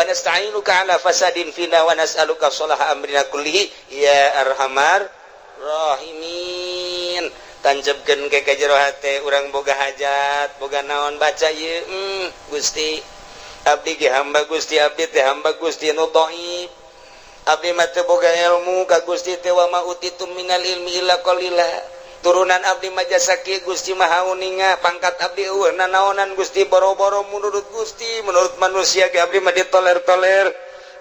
nasta'inuka ala fasadin fina wa nas'aluka sholaha amrina kullihi ya arhamar rahimin. Tancapkeun ke ka jero hate urang, boga hajat, boga naon, baca ieu. Gusti, abdi ge hamba Gusti, abdi teh hamba Gusti nu dhaif, abdi mah teu boga ilmu ka Gusti teh, wa ma utitum minal ilmi illa qalila. Turunan abdi mah jasa kieu, Gusti Maha Uninga, pangkat abdi euweuh nanaonan, Gusti. Boro-boro menurut Gusti, menurut manusia ge abdi mah ditoler-toler,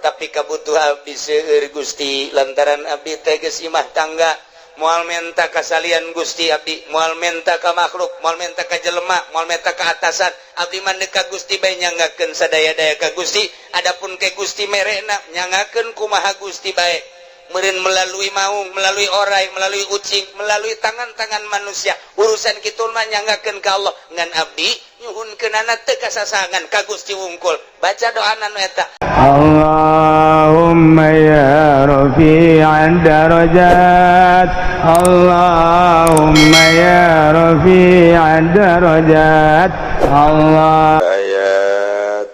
tapi kabutuh abdi seueur, Gusti, lantaran abdi teh geus imah tangga, moal menta kasalian Gusti. Abdi moal menta ka makhluk, moal menta ka jelema, moal menta ka atasan. Abdi mah ka Gusti bae, nyanggakeun sadaya-daya ka Gusti. Adapun ke Gusti merena, nyanggakeun kumaha Gusti bae, meureun melalui maung, melalui orai, melalui ucing, melalui tangan-tangan manusia. Urusan kitu mah nyanggakeun ka Allah. Ngan abdi nyuhunkeunana teu kasasangan, ka Gusti wungkul. Baca doana nu eta. اللهم يا رفيع الدرجات، اللهم يا رفيع الدرجات، الله Ayat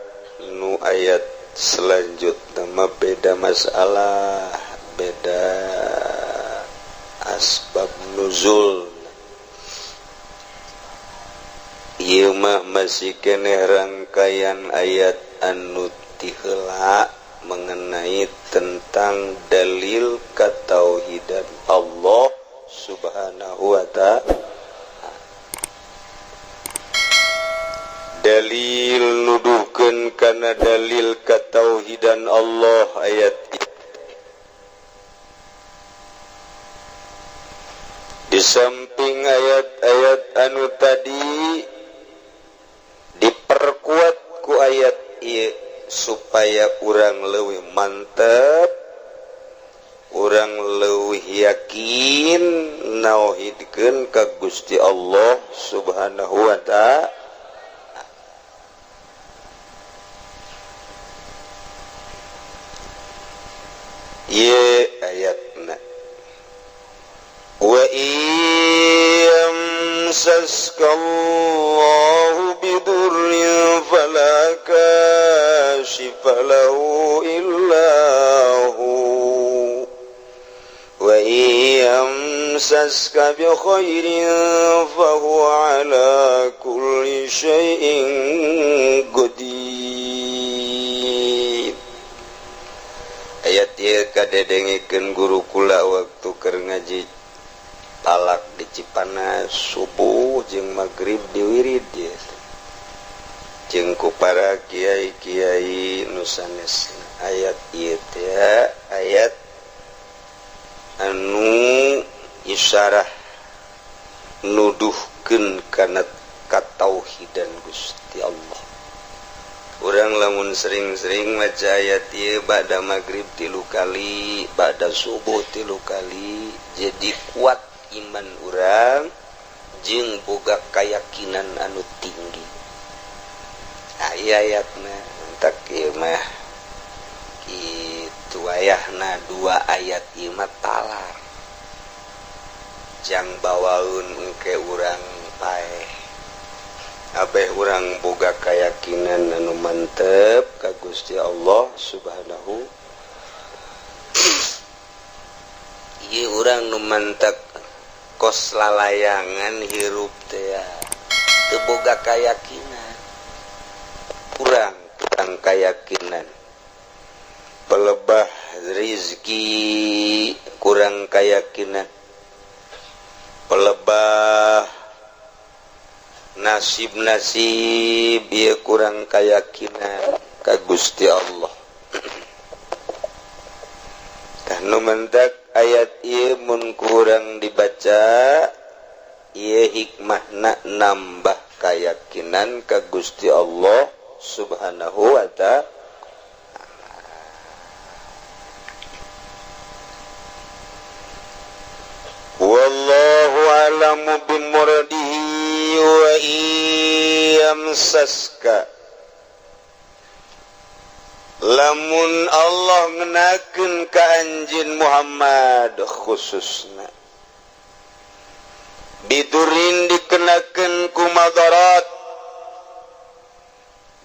nu ayat selanjutnya mah beda masalah, beda asbab nuzul. Ieu mah masih keneh rangkaian ayat anu ti heula mengenai tentang dalil ketauhidan Allah Subhanahu wa Ta'ala, dalil nuduhkeun kana dalil ketauhidan Allah. Ayat di samping ayat-ayat anu tadi diperkuat ku ayat ieu supaya urang leuwih mantep, urang leuwih yakin nauhidkeun ka Gusti Allah Subhanahu wa Ta'ala. Ieu ayatna: wa yamsaska Allahu bidurrin fala kashifa lahu illa hu wa yamsaska bi khairin fahuwa ala kulli syai'in qadir. Ayat ieu kadedengikeun guru kula waktu keur ngaji talak di Cipanas. Subuh jeung maghrib diwirid dia jeung ku para kiai-kiai nu sanes. Ayat ieu teh ayat anu isyarah nuduhkeun kana katauhidan Gusti Allah. Urang lamun sering-sering maca ayat ieu, ba'da maghrib tilu kali, ba'da subuh tilu kali, jadi kuat iman urang jeung boga keyakinan anu tinggi. Nah, ieu ayatna entak ieu mah kitu ayahna. Dua ayat ieu mah talar jang bawaun engke urang paeh abeh urang boga keyakinan anu mantep ka Gusti Allah Subhanahu. Ieu urang nu mantep kos lalayangan hirup teh teu boga keyakinan, kurang kurang keyakinan, pelebah rizki kurang keyakinan, pelebah nasib-nasib ieu kurang keyakinan ka Gusti Allah. Tah, nu mentak ayat ieu mun kurang dibaca ieu, hikmahna nambah keyakinan ka Gusti Allah Subhanahu wa Ta'ala. Wallahu a'lamu bimuradihi wa yamsaska, lamun Allah ngenakeun ka anjeun Muhammad khususna, bidurin, dikenakeun ku madarat.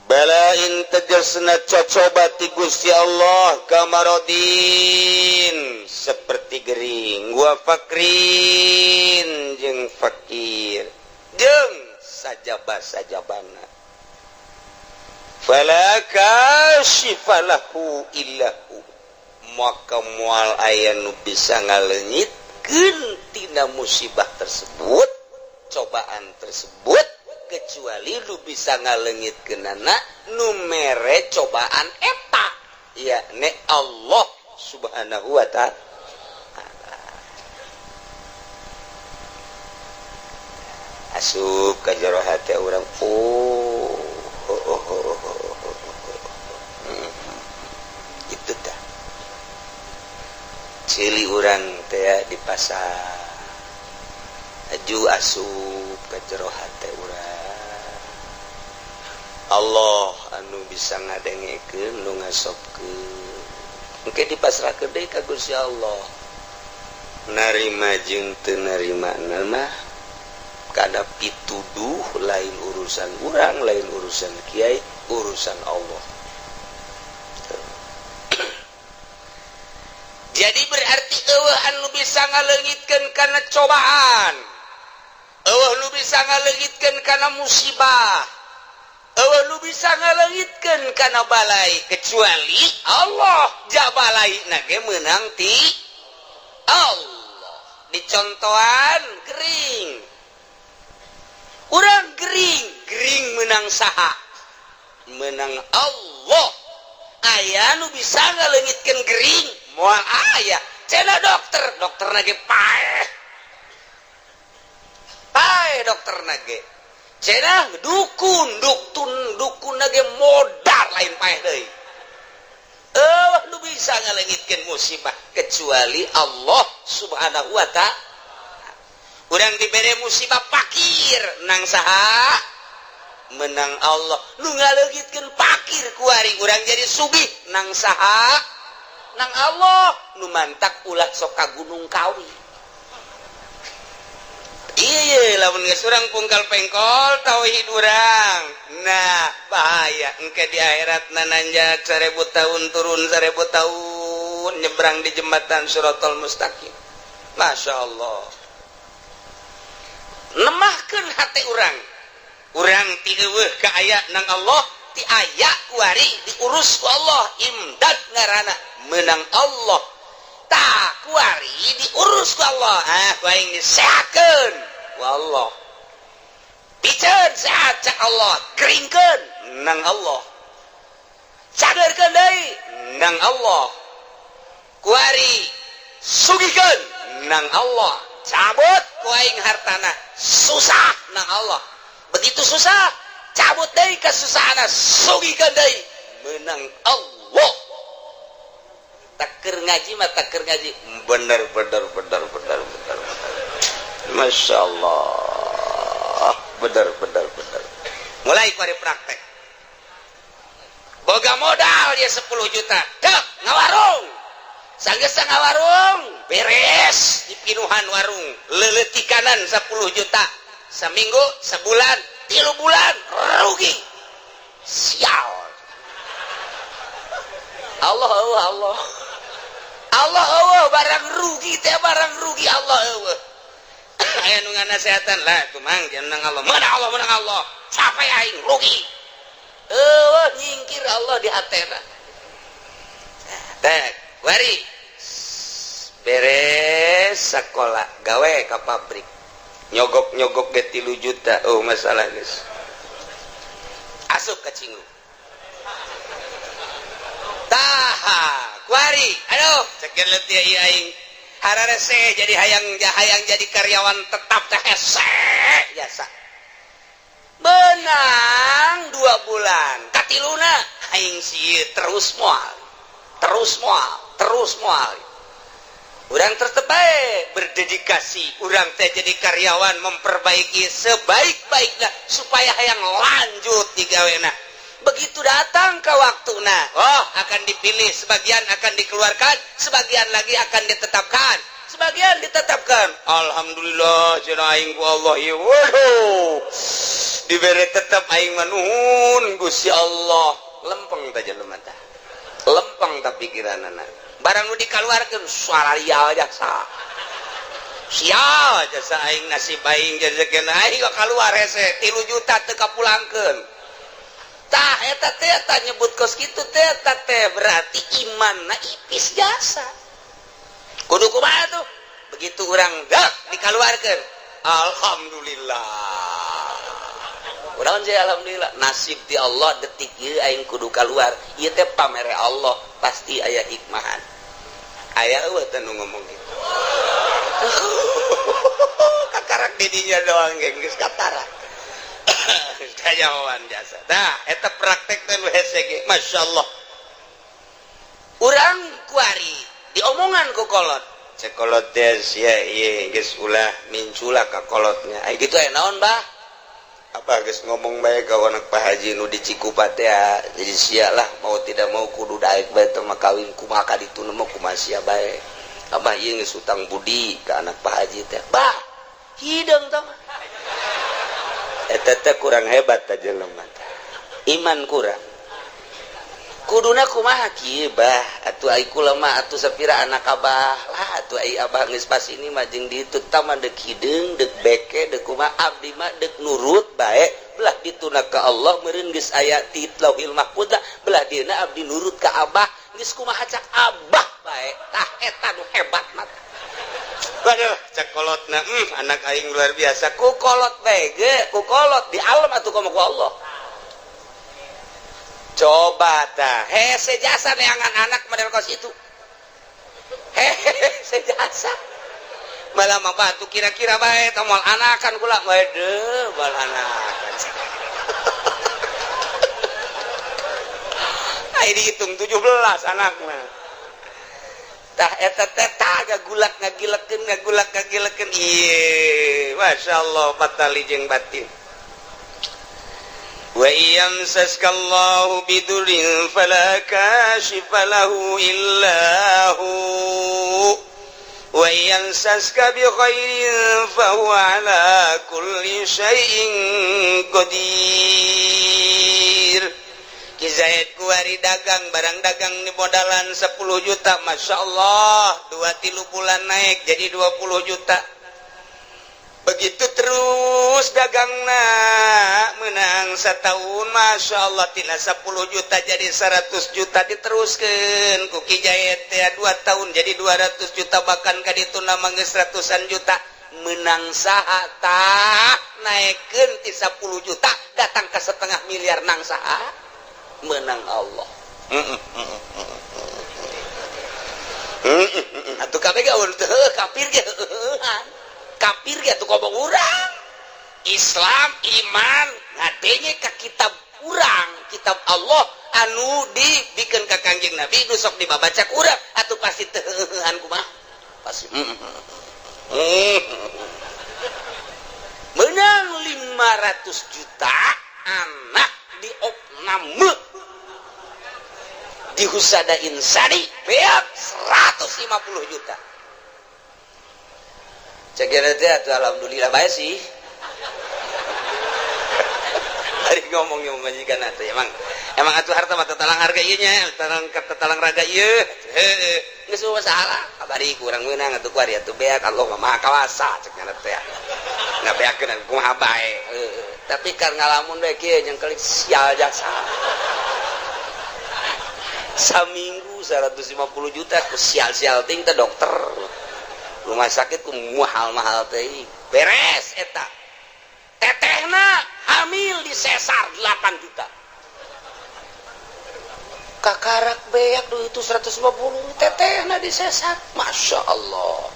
Balain tegesna cocoba ti Gusti Allah, kamarodin seperti gering, wa faqrin jeung fakir, jeung sajaba sajabana. Fala kasyifa lahu illahu, maka moal aya nu bisa ngaleungitkeun tina musibah tersebut, cobaan tersebut, kecuali lu bisa ngaleungitkeunana nu mere cobaan eta, yakni Allah Subhanahu wa Ta'ala. Asup ka jero hate urang, oh. Itu tah cili urang teh di pasar aju asup ka jero hate urang, Allah anu bisa ngadengekeun, nu ngasobkeun. Engke dipasrahkeun deui ka Gusti Allah, narima jeung teu narima mah kada pituduh, lain urusan urang, lain urusan kiai, urusan Allah. Jadi berarti euweuh anu bisa ngaleungitkeun kana cobaan, euweuh nu bisa ngaleungitkeun kana musibah, euweuh nu bisa ngaleungitkeun kana balai kecuali Allah. Ja balai na ge meunang ti Allah. Dicontohan gering, urang gering, gering menang saha? Menang Allah. Aya nu bisa ngaleungitkeun gering? Moal aya. Cenah dokter, dokter ge paeh paeh, dokter ge. Cenah dukun, dukun, dukun ge modal, lain paeh deui. Euweuh nu bisa ngaleungitkeun musibah kecuali Allah Subhanahu wa Ta'ala. Urang dibere musibah fakir, nang saha? Menang Allah. Nu ngaleungitkeun fakir kuari urang jadi sugih, nang saha? Nang Allah. Nu mantak ulah sok ka Gunung Kawi. Iya, lamun geus urang pungkal pengkol tauhid urang, nah bahaya engke di akhirat. Nanjak 1000 tahun, turun 1000 tahun, nyebrang di jembatan Siratal Mustaqim. Masya Allah, nemahkeun hati urang, urang ti euweuh ka aya nang Allah, ti aya kuari diurus ku Allah. Imdad ngaranna, menang Allah. Tak kuari diurus ku Allah, ah, ku aing disehatkeun ku Allah, piceun sehat cak Allah, keringkeun nang Allah, cagerkeun deui nang Allah, kuari sugihkeun nang Allah, cabut ku aing hartana susah nang Allah. Begitu susah, cabut deui kesusahan, sugihkeun deui, menang Allah. Taker ngaji mah, taker ngaji, bener bener bener bener bener bener, Masya Allah, bener bener bener. Mulai kuari praktek, boga modal dia 10 juta, dek ngawarung. Sanggeus ngawarung beres, dipinuhan warung, leletikanan 10 juta, seminggu, sebulan, 3 bulan, rugi. Sial. Allah, Allah, Allah, Allah, Allah, barang rugi teh, barang rugi Allah euweuh. Aya nu nganasehatan lah tuh, Mang, jangan Allah, menang Allah, menang Allah, capek aing rugi. Euweuh, nyingkir Allah di hatena. Teh wari beres sekolah, gawe ka pabrik, nyogok-nyogok ge 3 juta. Oh, masalah geus asup ka cinggu. Taha kuari, aduh, cekin letih ieu aing, hararese jadi hayang hayang jadi karyawan tetap teh hese biasa. Menang 2 bulan, katiluna aing sih terus moal, terus moal, terus moal. Urang tetep bae berdedikasi, urang teh jadi karyawan memperbaiki sebaik-baiknya supaya hayang lanjut digawena. Begitu datang ke waktu, nah, oh, akan dipilih, sebagian akan dikeluarkan, sebagian lagi akan ditetapkan. Sebagian ditetapkan, alhamdulillah cenah aing ku Allah ieu. Waduh, Dibere tetep aing mah nuhun Gusti Allah. Lempeng tah jelema tah. Lempeng tah pikiranana. Barang nu dikaluarkeun suara jasa. Sial jasa aing nasib aing jajakeun aing kaluar hese 3 juta teu kapulangkeun. Tah eta teh tah nyebut kos kitu teh tah teh berarti imanna ipis jasa. Kudu kumaha tuh? Begitu urang dak dikaluarkeun. Alhamdulillah. Urang sih alhamdulillah nasib di Allah detik ieu aing kudu kaluar. Ieu teh pamere Allah pasti aya hikmahan. Aya eueuh teh nu ngomong kitu. Kakarak didinya doang geus katara. Kayawan jasa. Tah eta praktek teh nu hese ge masyaallah. Urang kuari diomongan ku kolot. Cek kolot teh sia ieu geus ulah mincula ka kolotnya. Ai kitu aya naon bah? Apa geus ngomong bae ka anak Pak Haji nu di Cikupa teh jadi sia lah mau tidak mau kudu daek bae teh mah kawin kumaha ka ditu mah kumaha sia bae. Abah ieu geus utang budi ka anak Pak Haji teh. Bah, hideung tah mah. Eta teh kurang hebat tah jelema teh. Iman kurang. Kuduna kumaha kieu bah? Atuh ai kula mah atuh sapira anak abah lah atuh ai abah geus pas ini mah jeung ditu tah mah deuk hideung deuk beke deuk kumaha abdi mah deuk nurut bae belah dituna ka Allah meureun geus aya ti Lauhil Mahfuz belah dieuna abdi nurut ka abah geus kumaha cak abah bae tah eta nu hebat mah. Waduh cak kolotna anak aing luar biasa ku kolot bae ge ku kolot di alam atuh komo ku Allah. Coba tah hese jasa neangan anak model kos itu hese jasa malah mah batu kira-kira bae tah moal anakan kula waduh moal anakan. Ai dihitung 17 anakna. Tah eta teh tah gagulak ngagilekeun ngagulak ngagilekeun ieu masyaallah patali jeung batin. Wa yamsaskallahu bidurrin fala kashifa lahu illa hu wa yamsaska bi khairin fa huwa ala kulli syai'in qadir. Ki Zaid kuari dagang barang dagang di modalan 10 juta masya Allah 2-3 bulan naik jadi 20 juta. Begitu terus dagangna menang setahun masya Allah tina 10 juta jadi 100 juta diteruskan ku Ki Zaid teh 2 tahun jadi 200 juta bahkan ka ditu mah geus ratusan juta menang saha tah naikeun ti 10 juta datang ke setengah miliar nang saha menang Allah. Atuh kabeh ge teu kafir ge kafir ge atuh ngomong urang Islam iman ngadenge ka kitab urang kitab Allah anu dibikeun ka Kangjeng Nabi nu sok dibabaca ku urang atuh pasti teu heueuhan kumaha pasti menang 500 juta anak diopname di Husada Insani beak 150 juta. Cek teh atuh alhamdulillah bae sih. Hari ngomong yang majikan atuh emang atuh harta mah tatalang harga ieu nya, tatalang raga ieu. Heueuh, geus masalah. Kabari kurang meunang atuh kuari atuh beak Allah mah maha kawasa cek nya teh. Ngabeakeun kumaha bae. Heueuh, tapi kan ngalamun bae kieu jeung kelik sial jasa. Saminggu 150 juta ku sial-sial ting teh dokter. Rumah sakit ku mahal-mahal teh. Beres eta. Tetehna hamil di sesar 8 juta. Kakarak beak duit itu 150 tetehna di sesar. Masya Allah.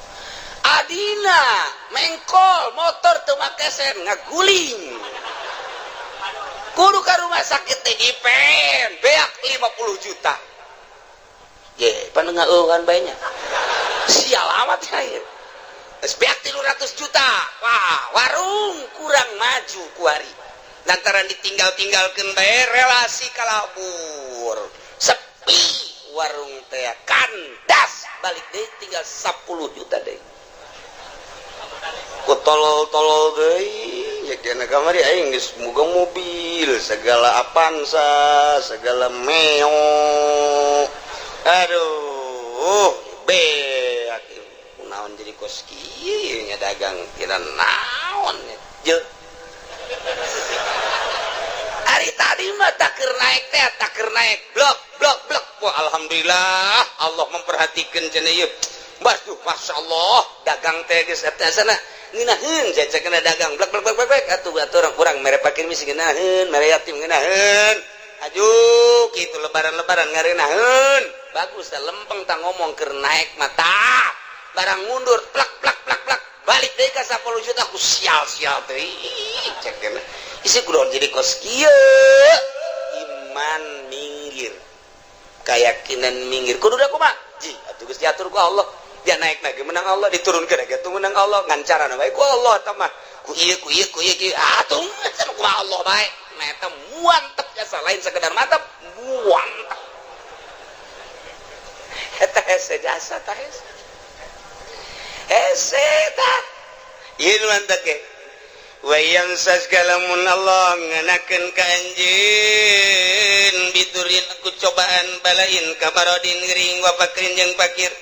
Adina mengkol motor teu make sen ngaguling. Kudu ka rumah sakit teh dipen beak 50 juta. Ye, panengaeuhan bae nya. Sial amat ya ieu. Geus beak 300 juta. Wah, warung kurang maju kuari. Lantaran ditinggal-tinggalkeun bae relasi kalabur. Sepi warung teh kandas balik deui tinggal 10 juta deui. Ku tolol-tolol deui. Ya kena kamari aing geus boga mobil segala, Avanza segala, Mio. Aduh, beak naon jadi kos kieu nya, dagang tina naon je. Hari tadi mah tak keur naik teh, tak keur naik, blok blok blok. Wah, alhamdulillah Allah memperhatikan cenah ieu. Waduh, masya Allah, dagang teh geus eta sana ngeunaheun saya kena dagang, blak blak blak blak blak. Atuh atuh orang kurang mere pakir misi ngeunaheun, mere yatim ngeunaheun. Aduh, kitu lebaran-lebaran ngareunaheun. Bagus teh, lempeng tah ngomong keur naik mata. Barang mundur, plak plak plak plak, balik deui ka 10 juta. Aku sial sial teh. Cek kena isi kudu jadi kos kieu. Iman minggir, keyakinan minggir, kudu da kumaha ji atuh geus diatur ku Allah. Dia naik lagi menang Allah, diturunkan lagi tuh menang Allah. Ngan carana bae ku Allah eta mah, ku ieu, ku ieu, ku ieu, ku ieu atuh kumaha Allah bae. Nah, eta muantep jasa, lain sekedar mantap, muantep eta. Hese jasa tah, hese hese tah ieu mantep ge. Wa yamsaska, lamun Allah ngenakeun ka anjeun, bidurrin ku cobaan, balain kamarodin gering, wa fakrin jeung fakir,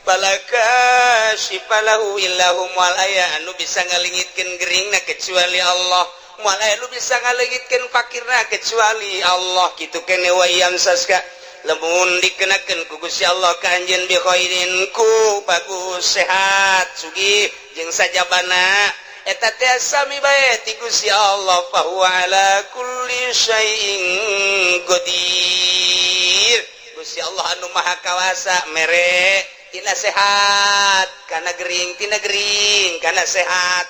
fala kasyifa lahu illahu, moal aya anu bisa ngalengitkeun geringna kecuali Allah, moal aya anu bisa ngalengitkeun fakirna kecuali Allah. Kitu kene. Wa yamsaska, lamun dikenakeun ku Gusti Allah ka anjeun, bi khairin ku bagus, sehat, sugih jeung sajabana, eta teh sami bae ti Gusti Allah, fa huwa ala kulli syai'in qadir. Gusti Allah anu maha kawasa mere tina sehat kana gering, tina gering kana sehat,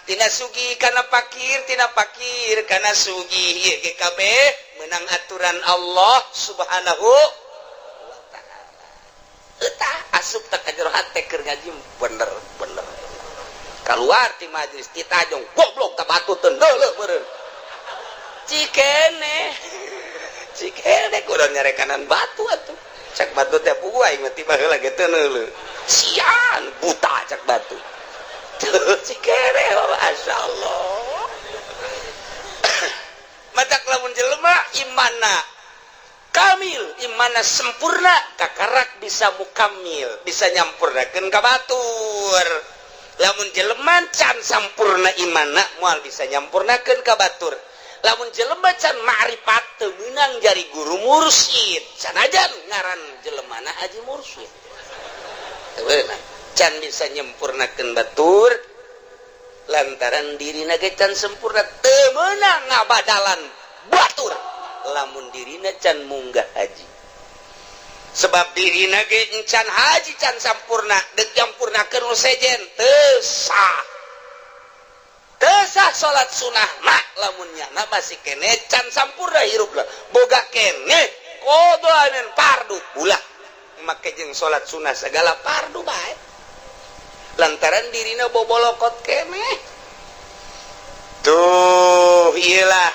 tina sugih kana pakir, tina pakir kana sugih. Ieu ge kabeh menang aturan Allah Subhanahu wa Ta'ala. Eta asup tak ka jero hate keur ngaji bener bener. Keluar ti majlis, ti tajong, goblok tak batu teu deuleuh meureun. Cikene cikene kudu nyarekanan batu atuh. Cak batu teh, puguh aing mah tiba heula ge teu neuleuh, sian buta, cak batu. Cikene. Masyaallah, matak lamun jelema imana kamil, imana sempurna, kakarak bisa mukamil, bisa nyampurnakeun ka batur. Lamun jelema can sampurna imana, moal bisa nyampurnakeun ka batur. Lamun jelema can ma'rifat, teu meunang jari guru mursyid, sanajan ngaran jelemana haji mursyid, teu meunang, can bisa nyempurnakeun batur lantaran dirina ge can sempurna. Teu meunang ngabadalan batur lamun dirina can munggah haji, sebab dirina ge can haji, can sampurna. Dek nyampurnakeun nu sejen teu sah, teu sah salat sunah mak lamun nyana masih kene can sampurna hirup lah, boga kene qadha fardu. Ulah make jeung salat sunah segala fardu bae lantaran dirina bobolokot kene. Tuh, iyalah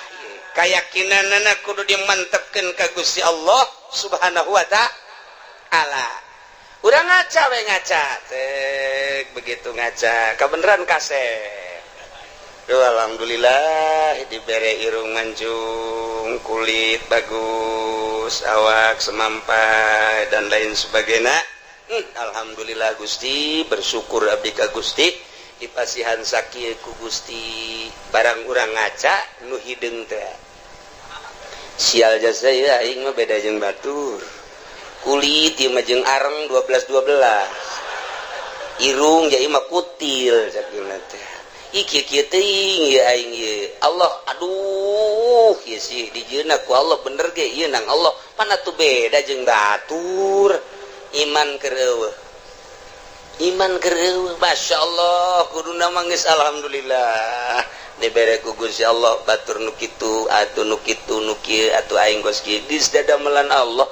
keyakinan anak kudu dimantepkeun ka Gusti Allah Subhanahu wa Ta'ala. Urang ngaca we, ngaca tek, begitu ngaca kebenaran kasep. Duh, alhamdulillah dibere irung mancung, kulit bagus, awak semampai dan lain sebagainya. Alhamdulillah Gusti, bersyukur abdi ka Gusti dipasihan sakieu ku Gusti. Barang urang ngaca nu hideung teh, sial jasa ya, aing mah beda jeung batur, kulit ieu mah jeung areng 12 12, irung jadi mah kutil, cak teh. Ih, kieu kieu teuing ieu aing ieu. Allah, aduh, ieu sih dijieunna ku Allah bener ge ieu nang Allah mana tuh beda jeung batur. Iman keur eueuh, iman keur eueuh. Masya Allah, kuduna mah geus alhamdulillah dibere ku Gusti Allah, batur nu kitu atuh, nu kitu, nu kieu atuh, aing geus kieu geus dadamelan Allah.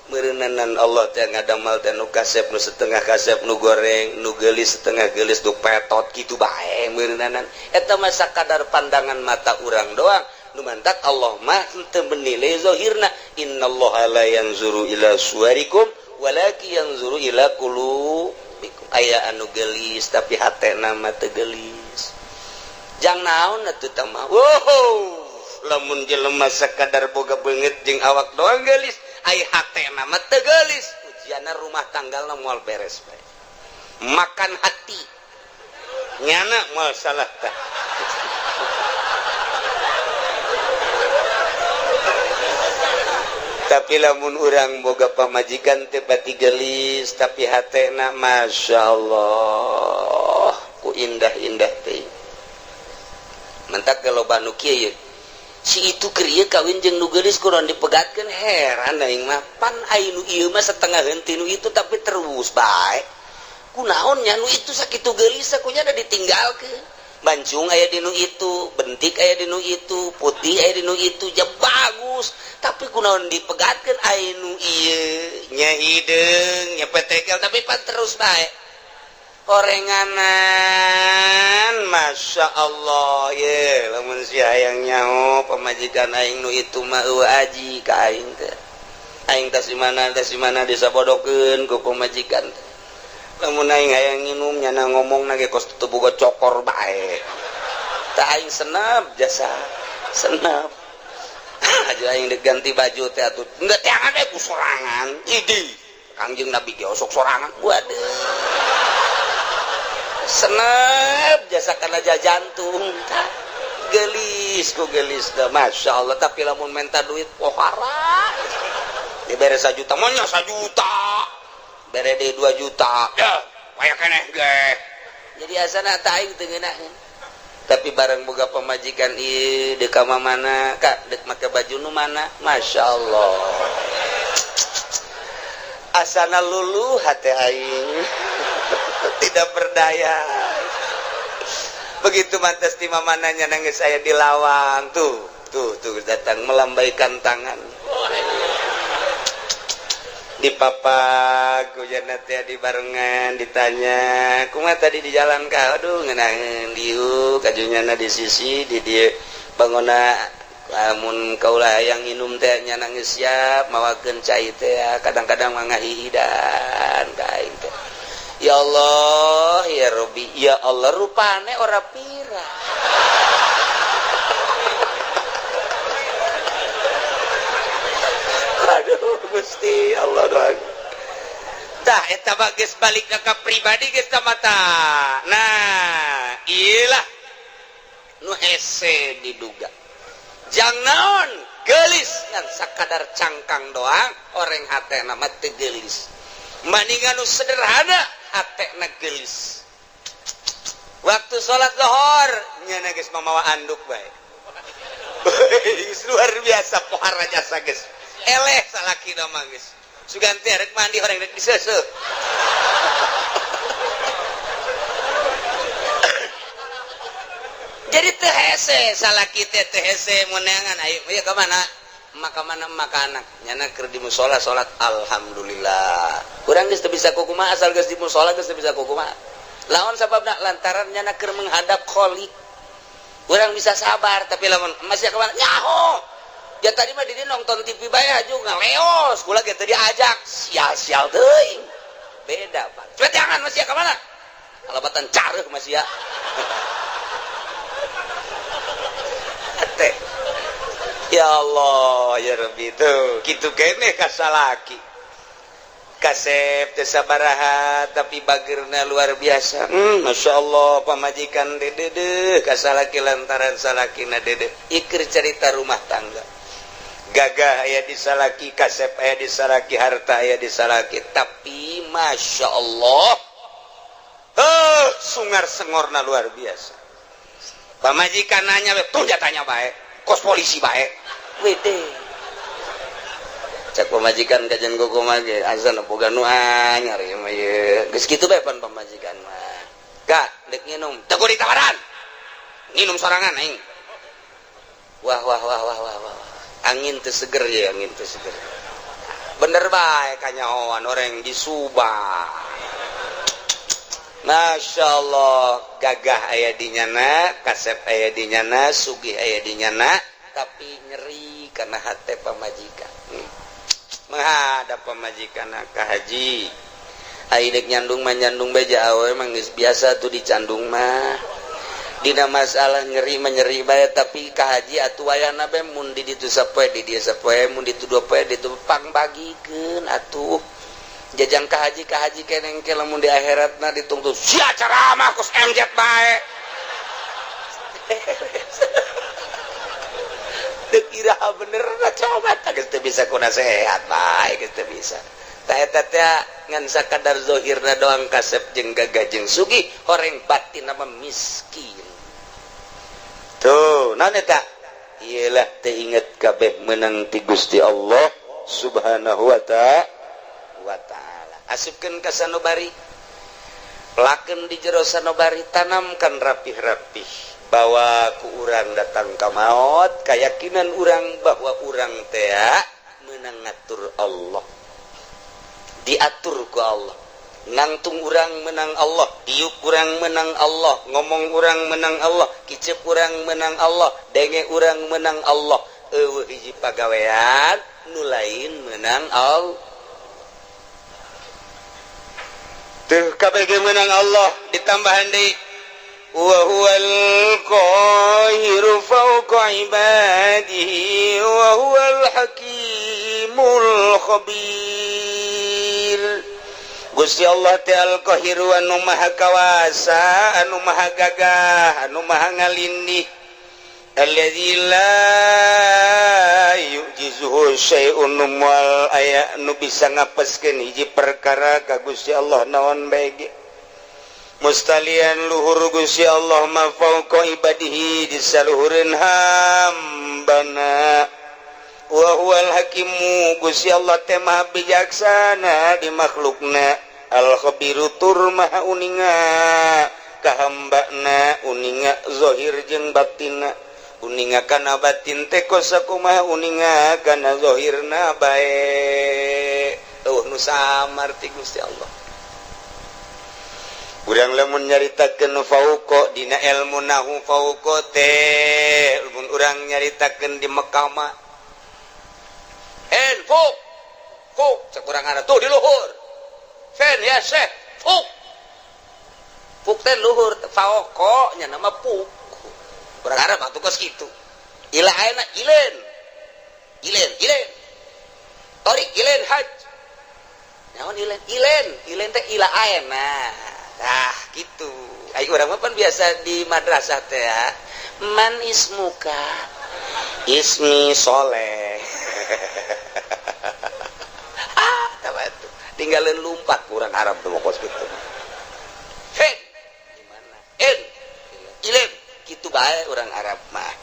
Meureunanan Allah teh ngadamal teh nu kasep, nu setengah kasep, nu goreng, nu geulis, setengah geulis, nu petot kitu bae meureunanan. Eta mah sakadar pandangan mata urang doang. Nu mantak Allah mah henteu menilai zahirna. Innallaha la yanzuru ila suwarikum walakin yanzuru ila qulubikum. Aya anu geulis tapi hatena mah teu geulis. Jang naon atuh tah mah. Wow, lamun jelema sakadar boga beungeut jeung awak doang geulis, ai hatena mah teu geulis. Ujianna rumah tanggalna moal beres bae. Makan hati. Nyana moal salah tah. Tapi lamun urang boga pamajikan teu pati geulis tapi hatena Masya Allah ku indah-indah teh. Mentak loba nu kieu si itu keur ieu kawin jeung nu geulis kurang dipegatkeun, heran aing mah pan ai nu ieu mah setengah henteu nu itu tapi terus bae. Kunaon nya nu itu sakitu geulis kunya da ditinggalkeun. Bancung aya di nu itu, bentik aya di nu itu, putih aya di nu itu, ja bagus. Tapi kunaon dipegatkeun ai nu ieu nya hideung, nya petekel tapi pan terus bae. Orenganan Masya Allah ye lamun si hayang nyaho pamajikan aing nu itu mah eueuh aji ka aing teh. Aing tas di mana disabodokeun ku pamajikan teh. Lamun aing hayang nginum nyana ngomongna ge kos teu boga cokor bae. Tah aing senep jasa senep. Aja aing deuk ganti baju teh atuh. Enggeus teangan we ku sorangan. Idi Kangjeng Nabi ge osok sorangan. Waduh. Senep jasa kana jantung. Tah geulis ku geulis da Masya Allah, tapi lamun menta duit pohara. Dibere 1 juta monya 1 juta. Bere deui 2 juta. Ya, aya keneh ge. Jadi asana tah aing teu ngeunaheun. Tapi bareng boga pamajikan ieu deuk ka mana, Kak, deuk make baju nu mana? Masya Allah. Asana luluh hate aing. Tidak berdaya. Begitu mantas di mamananya nangis saya di lawang tuh, tuh, tuh datang melambaikan tangan. Di papak hujan teh di barengan ditanya kumaha tadi di jalan ka, aduh ngeunaheun diuk kajunyana di sisi di dieu bangona lamun kaula hayang nginum teh nya nangis siap mawakeun cai teh kadang-kadang mah ngahihidan ka aing teh. Ya Allah ya Rabbi ya Allah rupane ora pira. Aduh Gusti Allah doang. Tah eta mah geus balik ka pribadi geus ta mata. Nah, ieu nu hese diduga. Jang naon geulis ngan sakadar cangkang doang oreng hatena mah teu geulis. Maningan nu sederhana hatena geulis. Waktu salat zuhur nya geus mamawa anduk bae. Luar biasa pohara jasa geus. Eleh salaki mah geus. Sugan teh rek mandi horeng rek diseuseuh. Jadi teu hese salaki teh teu hese meunangan ayo ieu ka mana? Maka mana maka anak nyana keur di musala salat alhamdulillah. Urang geus teu bisa kukumaha asal geus di musala geus teu bisa kukumaha. Lawan sababna lantaran nyana keur menghadap Khalik. Urang bisa sabar tapi lamun masih ka mana? Nyaho. Ya tadi mah didi nonton TV bae aju ngaleos kula ge teu diajak sial-sial teuing. Beda Pak. Cepet jangan masih ka mana? Kalabatan careuh masih ya. Teh. Ya Allah ya Rabbi tuh kitu keneh ka salaki. Kasep teu sabaraha tapi bageurna luar biasa. Masya Allah pamajikan dedeuh ka salaki lantaran salakina dedeuh. Iker cerita rumah tangga. Gagah aya di salaki, kasep aya di salaki, harta aya di salaki, tapi Masya Allah sungar sengorna luar biasa. Pamajikan nanya tuh jatanya bae, kos polisi bae. Wede. Cak pamajikan kajian gogo mah ge azan boga nu anyar ieu mah ieu. Geus kitu bae pan pamajikan mah. Kak, deuk nginum, teu kudu ditawaran. Nginum sorangan aing. Wah wah wah wah wah wah. Angin teu seger ya, angin teu seger. Bener bae kanyahoan orang di Subang. Masya Allah, gagah aya di nyana, kasep aya di nyana, sugih aya di nyana, tapi nyeri karena hate pamajikan. Menghadap pamajikan ka haji. Ai deuk nyandung mah nyandung bae awe mah geus biasa tuh dicandung mah. Dina masalah nyeri menyeri bae, tapi ka haji atuh wayahna bae, mun di ditu sapoe di dieu sapoe, mun ditu 2 poe di ditu, pangbagikeun atuh. Jajang ka haji keneng ke lamun di akhiratna ditungtut sia ceramah kos MZ bae. Dek iraha bener coba tah, geus teu bisa ku nasehat bae, geus teu bisa. Tah, eta teh ngan sakadar zohirna doang kasep jeung gagah jeung sugih, horeng batin nama miskin. Tuh, naon eta? Iyalah, teu inget kabeh menang ti Gusti Allah Subhanahu wa ta'ala. Asupkeun ka sanubari, pelakeun di jero sanubari, tanamkan rapih-rapih bahwa ku urang datang ka maut, keyakinan urang bahwa urang teh menang ngatur Allah, diatur ku Allah. Nangtung urang menang Allah, diuk urang menang Allah, ngomong urang menang Allah, kicep urang menang Allah, denge urang menang Allah. Euweuh hiji pagawean nu lain menang Allah. Tuh, KBG menang Allah. Ditambahan deui, wa huwal qahiru fawqa ibadihi wa huwal hakimul khabir. Gusti Allah teh al-qahiru, anu maha kawasa, anu maha gagah, anu maha ngalindih, alladzi la yu'jizuhu syai'un, moal aya nu bisa ngapeskeun hiji perkara ka Gusti Allah naon bae ge. Mustalian luhur Gusti Allah ma fauqa ibadihi, di saluhureun hambana. Wa huwal hakimu, Gusti Allah teh maha bijaksana di makhlukna, al khabiru, tur maha uninga ka hambana, uninga zahir jeung batinna, uninga kana batin teh kos sakumaha, uninga kana zahirna bae. Euweuh nu samar ti Gusti Allah. Urang lamun nyaritakeun fauqa dina ilmu nahu, fauqa teh mun urang nyaritakeun di Mekah mah en fuk fuk, cek urang ada tuh di luhur. Fen ya syekh, fuk fuk teh luhur, fauqa nya nama fuk. Urang Arab atuh kos kitu. Ila ayeuna ilen ilen ilen torik ilen haj naon, ilen ilen ilen teh ila ayeuna. Nah, gitu. Ayo, urang mah pan biasa di madrasah teh ya. Man ismuka? Ismi Soleh. Ah, tuh. Tinggalin lumpat kurang Arab tuh kos gitu. Fen. Gimana? En. Ilim. Gitu bae orang Arab mah.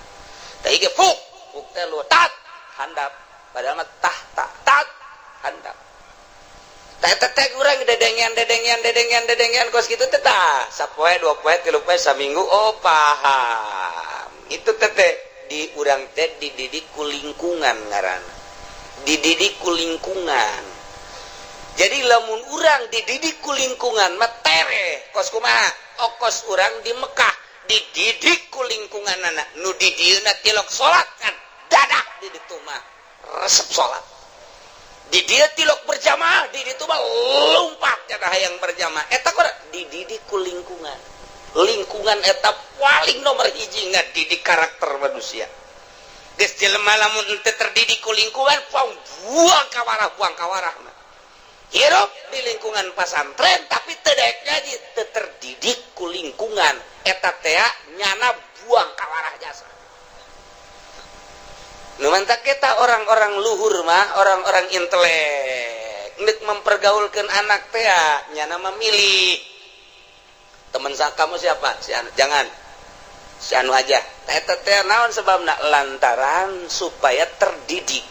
Tah ge fuk. Fuk teh lu tat handap. Padahal mah tah tak tat handap. Teh urang dedengean dedengean dedengean dedengean kos gitu teh, tah sapoe, 2 poe, 3 poe, saminggu, oh paham itu teh. Di urang teh dididik ku lingkungan, ngaran dididik ku lingkungan. Jadi lamun urang dididik ku lingkungan mah tere kos kumaha. Okos urang di Mekah dididik ku lingkungan, anak nu di dieuna tilok salat kan dadak di ditu mah resep salat. Di dia tilok berjamaah, di ditu mah lompat nyata hayang berjamaah. Eta kok dididik ku lingkungan. Lingkungan eta paling nomor hiji ngadidik karakter manusia. Geus jelema lamun henteu terdidik ku lingkungan, buang kawarah, buang kawarah mah. Hirup di lingkungan pasantren tapi teu daek ngaji, teu terdidik ku lingkungan, eta teh nyana buang kawarah jasa. Nu mantak kita orang-orang luhur mah, orang-orang intelek, nek mempergaulkan anak teh nyana memilih teman kamu siapa, si anu jangan, si anu aja. Eta teh naon sebabna? Lantaran supaya terdidik.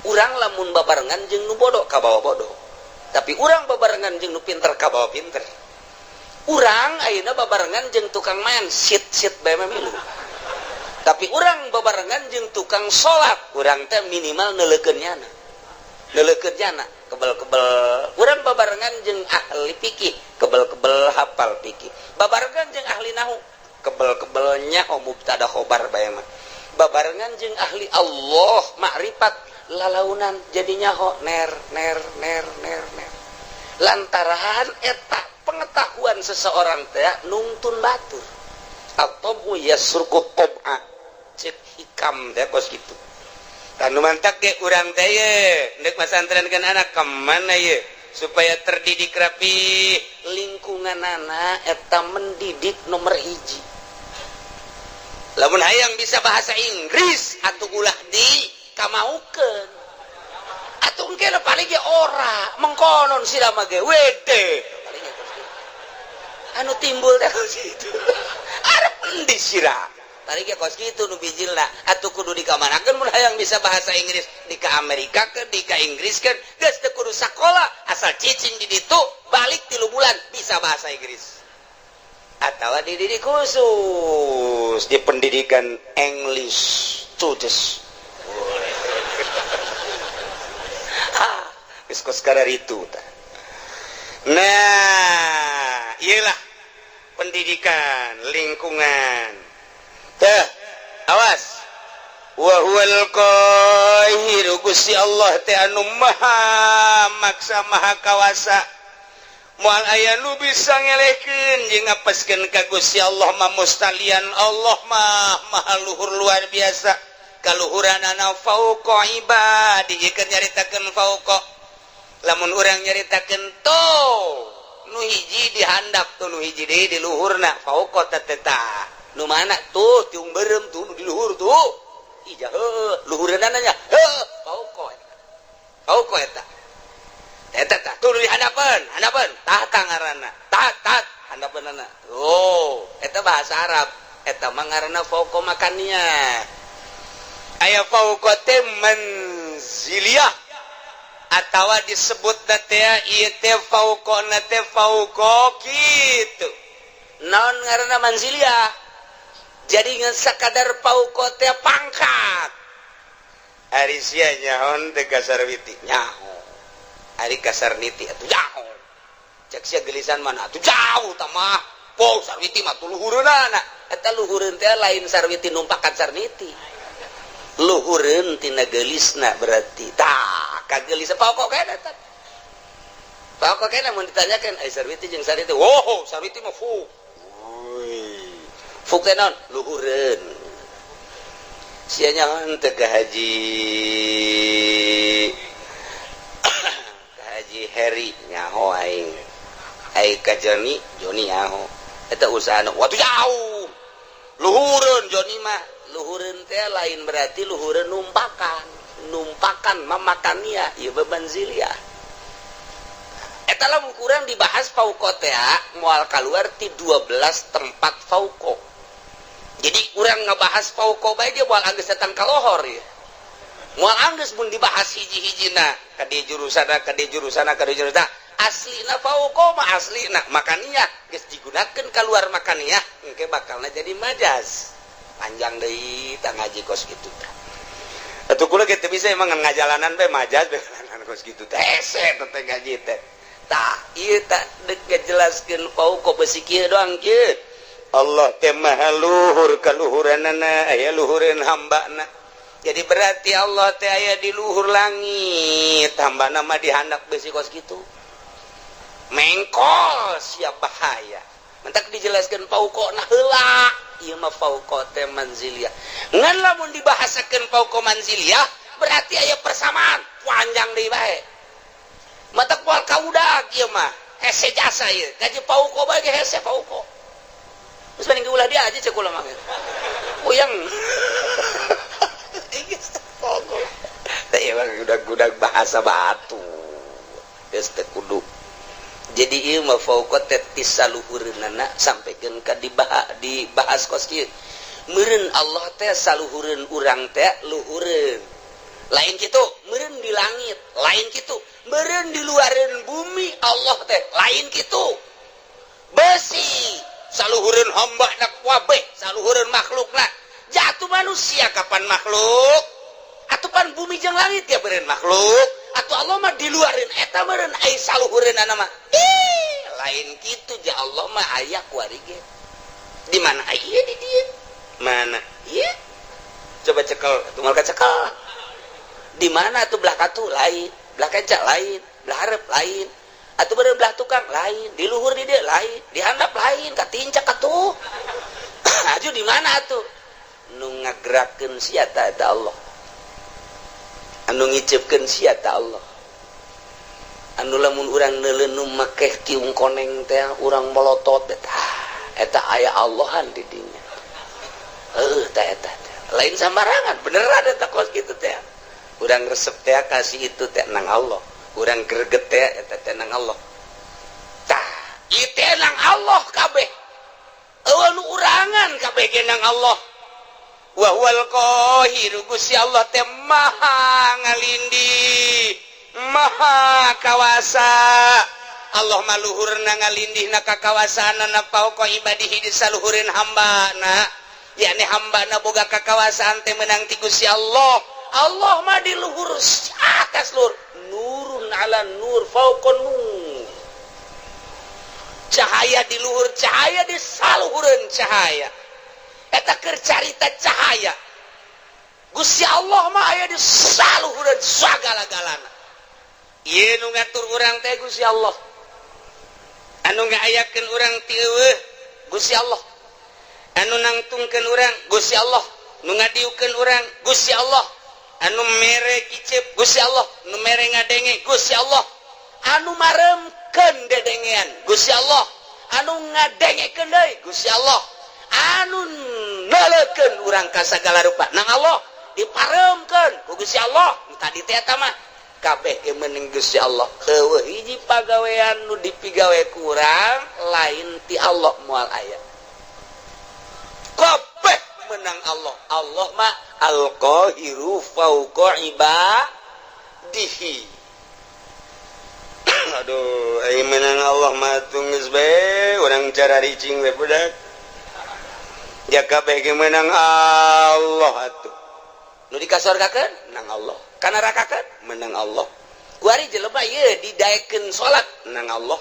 Urang lamun babarengan jeung nu bodoh kabawa bodoh, tapi urang babarengan jeung nu pinter kabawa pinter. Urang ayeuna babarengan jeung tukang main sit sit bae mah milu, tapi urang babarengan jeung tukang salat, urang teh minimal neuleukeun nyana, neuleukeun nyana kebel-kebel. Urang babarengan jeung ahli fikih, kebel-kebel hafal fikih. Babarengan jeung ahli nahu, kebel-kebel nyaho mubtada khobar bae mah. Babarengan jeung ahli Allah makrifat, lalaunan jadi nyaho ner ner ner ner ner. Lantaran eta pengetahuan seseorang teh nungtun batur. At-tabu yasruqu tab'a, cek hikam teh kos kitu. Tanu mantak ge urang teh ye ndek masantrenkeun anak ka mana ye supaya terdidik rapi. Lingkungan anak eta mendidik nomor hiji. Lamun hayang bisa bahasa Inggris atau ulah di kamaukeun atuh, engke paling ge ora mengkonon sira mah ge wede anu timbul teh kos kitu. Arep endi sira tadi ge kos kitu nu bijilna? Atuh kudu dikamanakeun mun hayang bisa bahasa Inggris? Di ka Amerika ke, di ka Inggris ke? Geus teu kudu sakola, asal cicing di ditu, balik 3 bulan bisa bahasa Inggris. Atau dididik khusus di pendidikan English students. Ah, geus kos itu. Nah, iyalah pendidikan lingkungan teh. Awas, wa huwal qahiru, Gusti Allah teh anu maha maksa, maha kawasa, moal aya nu bisa ngelehkeun jeung ngapeskeun ka Gusti Allah mah. Mustalian Allah mah maha luhur, luar biasa kaluhuranana, fauqa ibadi. Keur nyaritakeun fauqa, lamun urang nyaritakeun to nu hiji dihandap tuh, nu hiji deui di luhurna, fauqa teh tah nu mana tuh? Tiung berem tuh nu di luhur tuh. Ija heuh, luhureunana nya heuh, fauqa eta, fauqa eta. Eta tah tuh di handapeun, handapeun tah ngaranna, tah tah handapeunana. Oh, eta bahasa Arab, eta mah ngaranna fauqa makannya. Aya fauqa teh manziliyah atawa disebut teh ieu teh fauqa teh fauqa kitu. Naon ngaranna manziliyah? Jadi ngan sakadar fauqa teh pangkat. Ari sia nyaho teh ka Sarwiti? Nyaho. Ari ka Sarniti atuh nyaho? Cek sia gelisan mana atuh, jauh tah mah. Po Sarwiti mah tuh luhureunana. Eta luhureun teh lain Sarwiti numpakan Sarniti, luhureun tina geulisna berarti. Tah kagelis pokok kena eta, pokok kena. Mun ditanyakeun ai Sarwiti jeung Sarniti, wow, Sarwiti mah fuk fuk teh naon? Luhureun. Sia nyaho teh ka Haji Heri? Nyaho aing. Ai ka Joni? Joni nyaho. Eta usahana waktu jauh, luhureun Joni mah. Luhureun teh lain berarti luhureun numpakan, numpakan mamakannya ieu bebanzilia. Eta lamun kurang dibahas fauqa teh moal keluar ti 12 tempat fauqa. Jadi urang ngebahas fauqa bae ge moal anggeus datang ka lohor ya, moal anggeus mun dibahas hiji-hijina ka di jurusana, ka di jurusana, ka di jurusana. Aslina fauqa mah aslina makaniah, geus digunakeun keluar makaniah, engke bakalna jadi majaz, panjang deui tah ngaji kos kitu tah. Atuh kula ge teu bisa emang ngajalanan bae majaz bae kos kitu teh, hese teh ngaji teh. Tah ieu tah deuk ngajelaskeun fauqa besi kieu doang kieu. Allah teh maha luhur kaluhuranana, aya luhureun hambana. Jadi berarti Allah teh aya di luhur langit, hambana mah dihandap besi kos kitu, mengkol siap bahaya. Mentak dijelaskan fauqa nah heula. Ieu mah fauqa teh manziliyah. Ngan lamun dibahasakeun fauqa manziliyah berarti aya persamaan, panjang deui bae. Matak moal kaudag ieu mah, hese jasa ieu gaji fauqa bae ge hese fauqa. Terus mending ulah dia aja, cek ulah mah puyeng. Fauqa teh ieu mah gudag-gudag bahasa batu, geus teu kudu. Jadi ieu mah fauqa teh ti saluhureunana sampaikeun ka dibahas kos kieu. Meureun Allah teh saluhureun urang teh, luhureun lain kitu, meureun di langit lain kitu, meureun di luareun bumi Allah teh lain kitu. Besi saluhureun hamba nak wabeh, saluhureun makhlukna jatuh manusia kapan makhluk atuh pan bumi jeung langit ya beureun makhluk atau Allah mah di luareun eta meureun. Ai saluhureunana mah ih lain kitu. Ja Allah mah aya kuari ge. Di mana aya? Di dieu. Mana ieu? Coba cekel atuh, cekel di mana tuh? Belah katu lain, belah kenca lain, belah hareup lain, atau belah tukang lain, di luhur di dia lain, di handap lain, katincak atuh. Aju di mana atuh? Nu ngagerakeun sia ta eta Allah. Anu ngiceupkeun sia ta Allah. Anu lamun urang neuleun make tiung koneng teh urang molotot eta eta aya Allahan di dinya. Heuh ta eta teh. Lain sambarangan beneran eta kos kitu teh. Urang resep teh kasih itu teh nang Allah. Urang greget teh eta teh nang Allah. Tah, ieu teh nang Allah kabeh. Eueuh nu urangan kabeh ge nang Allah. Wa huwal qahiru, Gusti Allah teh maha ngalindih, maha kawasa. Allah mah luhurna ngalindihna kakawasaanana fauqa ibadihi di saluhureun hambana. Yakni hambana boga kakawasaan teh meunang ti Gusti Allah. Allah mah di luhur atas luhur, nurun ala nur fauqa nur. Cahaya di luhur cahaya di saluhureun cahaya. Eta keur carita cahaya. Gusti Allah mah aya di saluhureun sagala-galana. Ieu nu ngatur urang teh Gusti Allah. Anu ngaayakeun urang ti eueuh Gusti Allah. Anu nangtungkeun urang Gusti Allah. Nu ngadiukeun urang Gusti Allah. Anu mere kicep Gusti Allah, nu mere ngadenge Gusti Allah. Anu maremkeun dedengean Gusti Allah. Anu ngadengekeun deui Gusti Allah. Anu neuleukeun urang ka sagala rupa nang Allah diparemkeun ku Gusti Allah. Nu tadi teh eta mah kabeh ge meunang Gusti Allah. Eueuh hiji pagawean nu dipigawe ku urang lain ti Allah moal aya. Kabeh menang Allah. Allah mah al-qahiru fauqa ibadihi. Aduh, ai menang Allah mah geus bae urang cara ricing we budak. Ja kabeh ge menang Allah atuh. Nu dikasorgakeun nang Allah, kanarakakeun menang Allah. Kuari jelema ieu didaekeun salat nang Allah.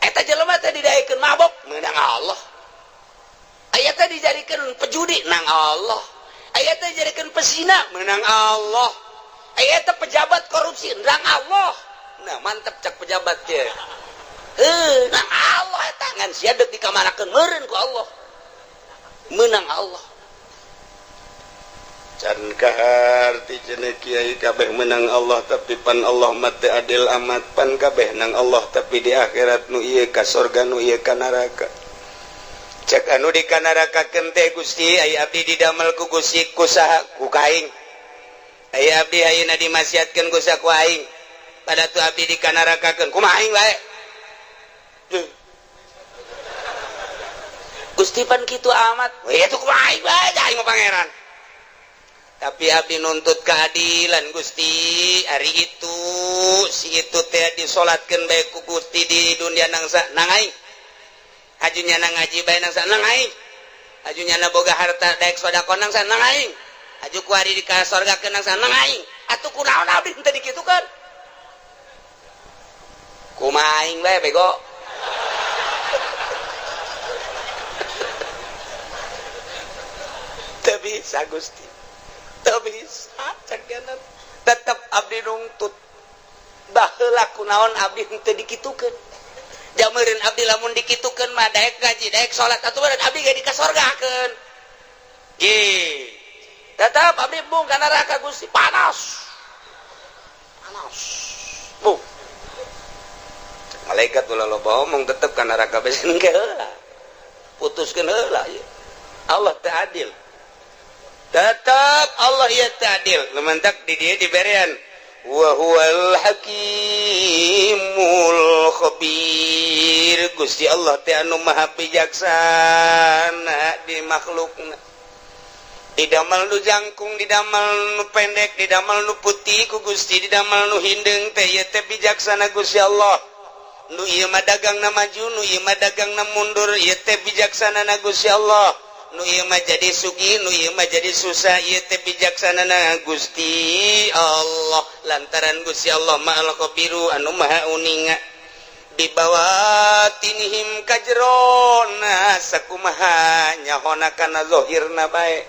Eta jelema teh didaekeun mabok menang Allah. Aya teh dijadikeun pejudi nang Allah. Aya teh dijadikeun pesina menang Allah. Aya teh pejabat korupsi nang Allah. Nah, mantep cak pejabat teh. Heuh, nang Allah eta ngan sia deuk dikamanakeun meureun ku Allah. Menang Allah. Can kaharti cenah kiai kabeh menang Allah, tapi pan Allah mah teu adil amat, pan kabeh nang Allah tapi di akhirat nu ieu ka sorga nu ieu ka neraka. Cek anu di kanarakakeun teh Gusti aya abdi didamel ku Gusti ku saha ku kaing. Aya abdi ayeuna dimasiatkeun ku saha ku aing. Pada tu abdi dikanarakakeun kumaha aing bae. Gusti pan kitu amat. We itu kumaha aing bae aing mah pangeran. Tapi abdi nuntut keadilan Gusti, ari itu si itu teh disolatkeun bae ku Gusti di dunia nangsa nang aing. Ajunya nang ngaji bae nangsa nang aing. Ajunya na boga harta daek sedekah nangsa nang aing. Aju ku ari di ka sorgakeun nangsa nang aing. Atuh kunaon abdi teu dikitukeun? Kumaha aing bae bego. Teu bisa Gusti. Teu bisa cek tetep abdi nungtut. Baheula kunaon abdi henteu dikitukeun. Jameureun abdi lamun dikitukeun mah daek ngaji, daek salat atuh meureun abdi ge dikasorgakeun. Ge. Tetep abdi embung ka neraka Gusti, panas. Panas. Bu. Malaikat ulah loba omong tetep ka neraka besen ge heula. Putuskeun heula ieu. Allah teu adil. Tetap Allah ya ta'adil. Lementak di dia diberian. Wa huwal hakimul khabir. Gusti Allah teh anu maha bijaksana di makhlukna. Didamel nu jangkung, didamel nu pendek, didamel nu putih ku Gusti, didamel nu hindeung teh ieu teh bijaksana Gusti Allah. Nu ieu mah dagangna maju, nu ieu mah dagangna mundur, ieu teh bijaksana na Gusti Allah. Nu ieu mah jadi sugih, nu ieu mah jadi susah, ieu teh bijaksanana Gusti Allah. Lantaran Gusti Allah mah al-khabiru anu maha uninga. Dibawatinihim kajrona sakumaha nyahona kana zahirna bae.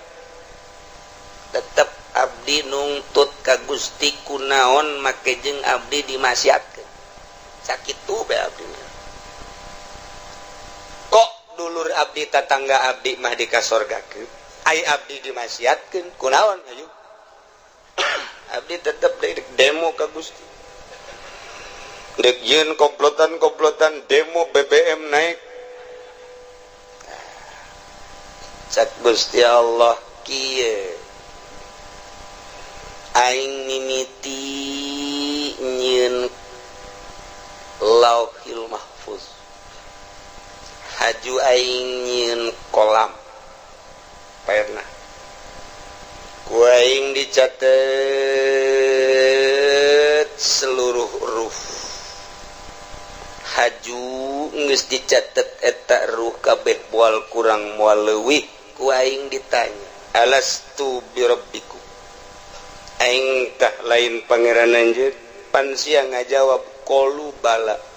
Tetep abdi nungtut ka Gusti kunaon make jeung abdi dimasiatkeun. Sakitu bae abdi. Kok dulur Batur abdi tatangga abdi mah dikasorgakeun, ai abdi dimaksiatkeun kunaon ayo. Abdi tetep demo ka Gusti. Dek yeun komplotan-komplotan demo BBM naik. Cak Gusti Allah kieu. Aing mimiti nyieun Lauhil Mahfuz. Haju aing nyieun kolam. Pernah. Ku aing dicatet seluruh huruf. Haju geus dicatet eta ruh kabeh moal kurang moal leuwih. Ku aing ditanya, alastu birabbikum? Aing tah lain pangeran anjeun? Pan sia ngajawab qalu bala.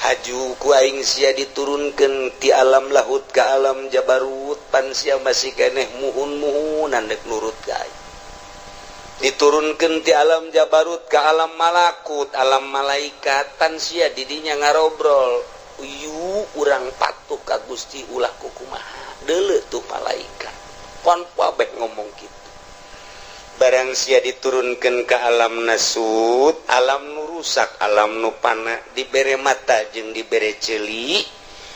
Haju ku aing sia diturunkeun ti alam lahut ka alam jabarut, pan sia masih keneh muhun-muhunan dek nurut ka aing. Diturunkeun ti alam jabarut ka alam malakut, alam malaikat, pan sia didinya ngarobrol. Uyu urang patuh ka Gusti ulah kukumaha. Deuleu tuh malaikat. Pon kabeh ngomong kitu. Barang sia diturunkan ke alam nasut, alam nu rusak, alam nu pana, dibere mata jeung dibere ceuli,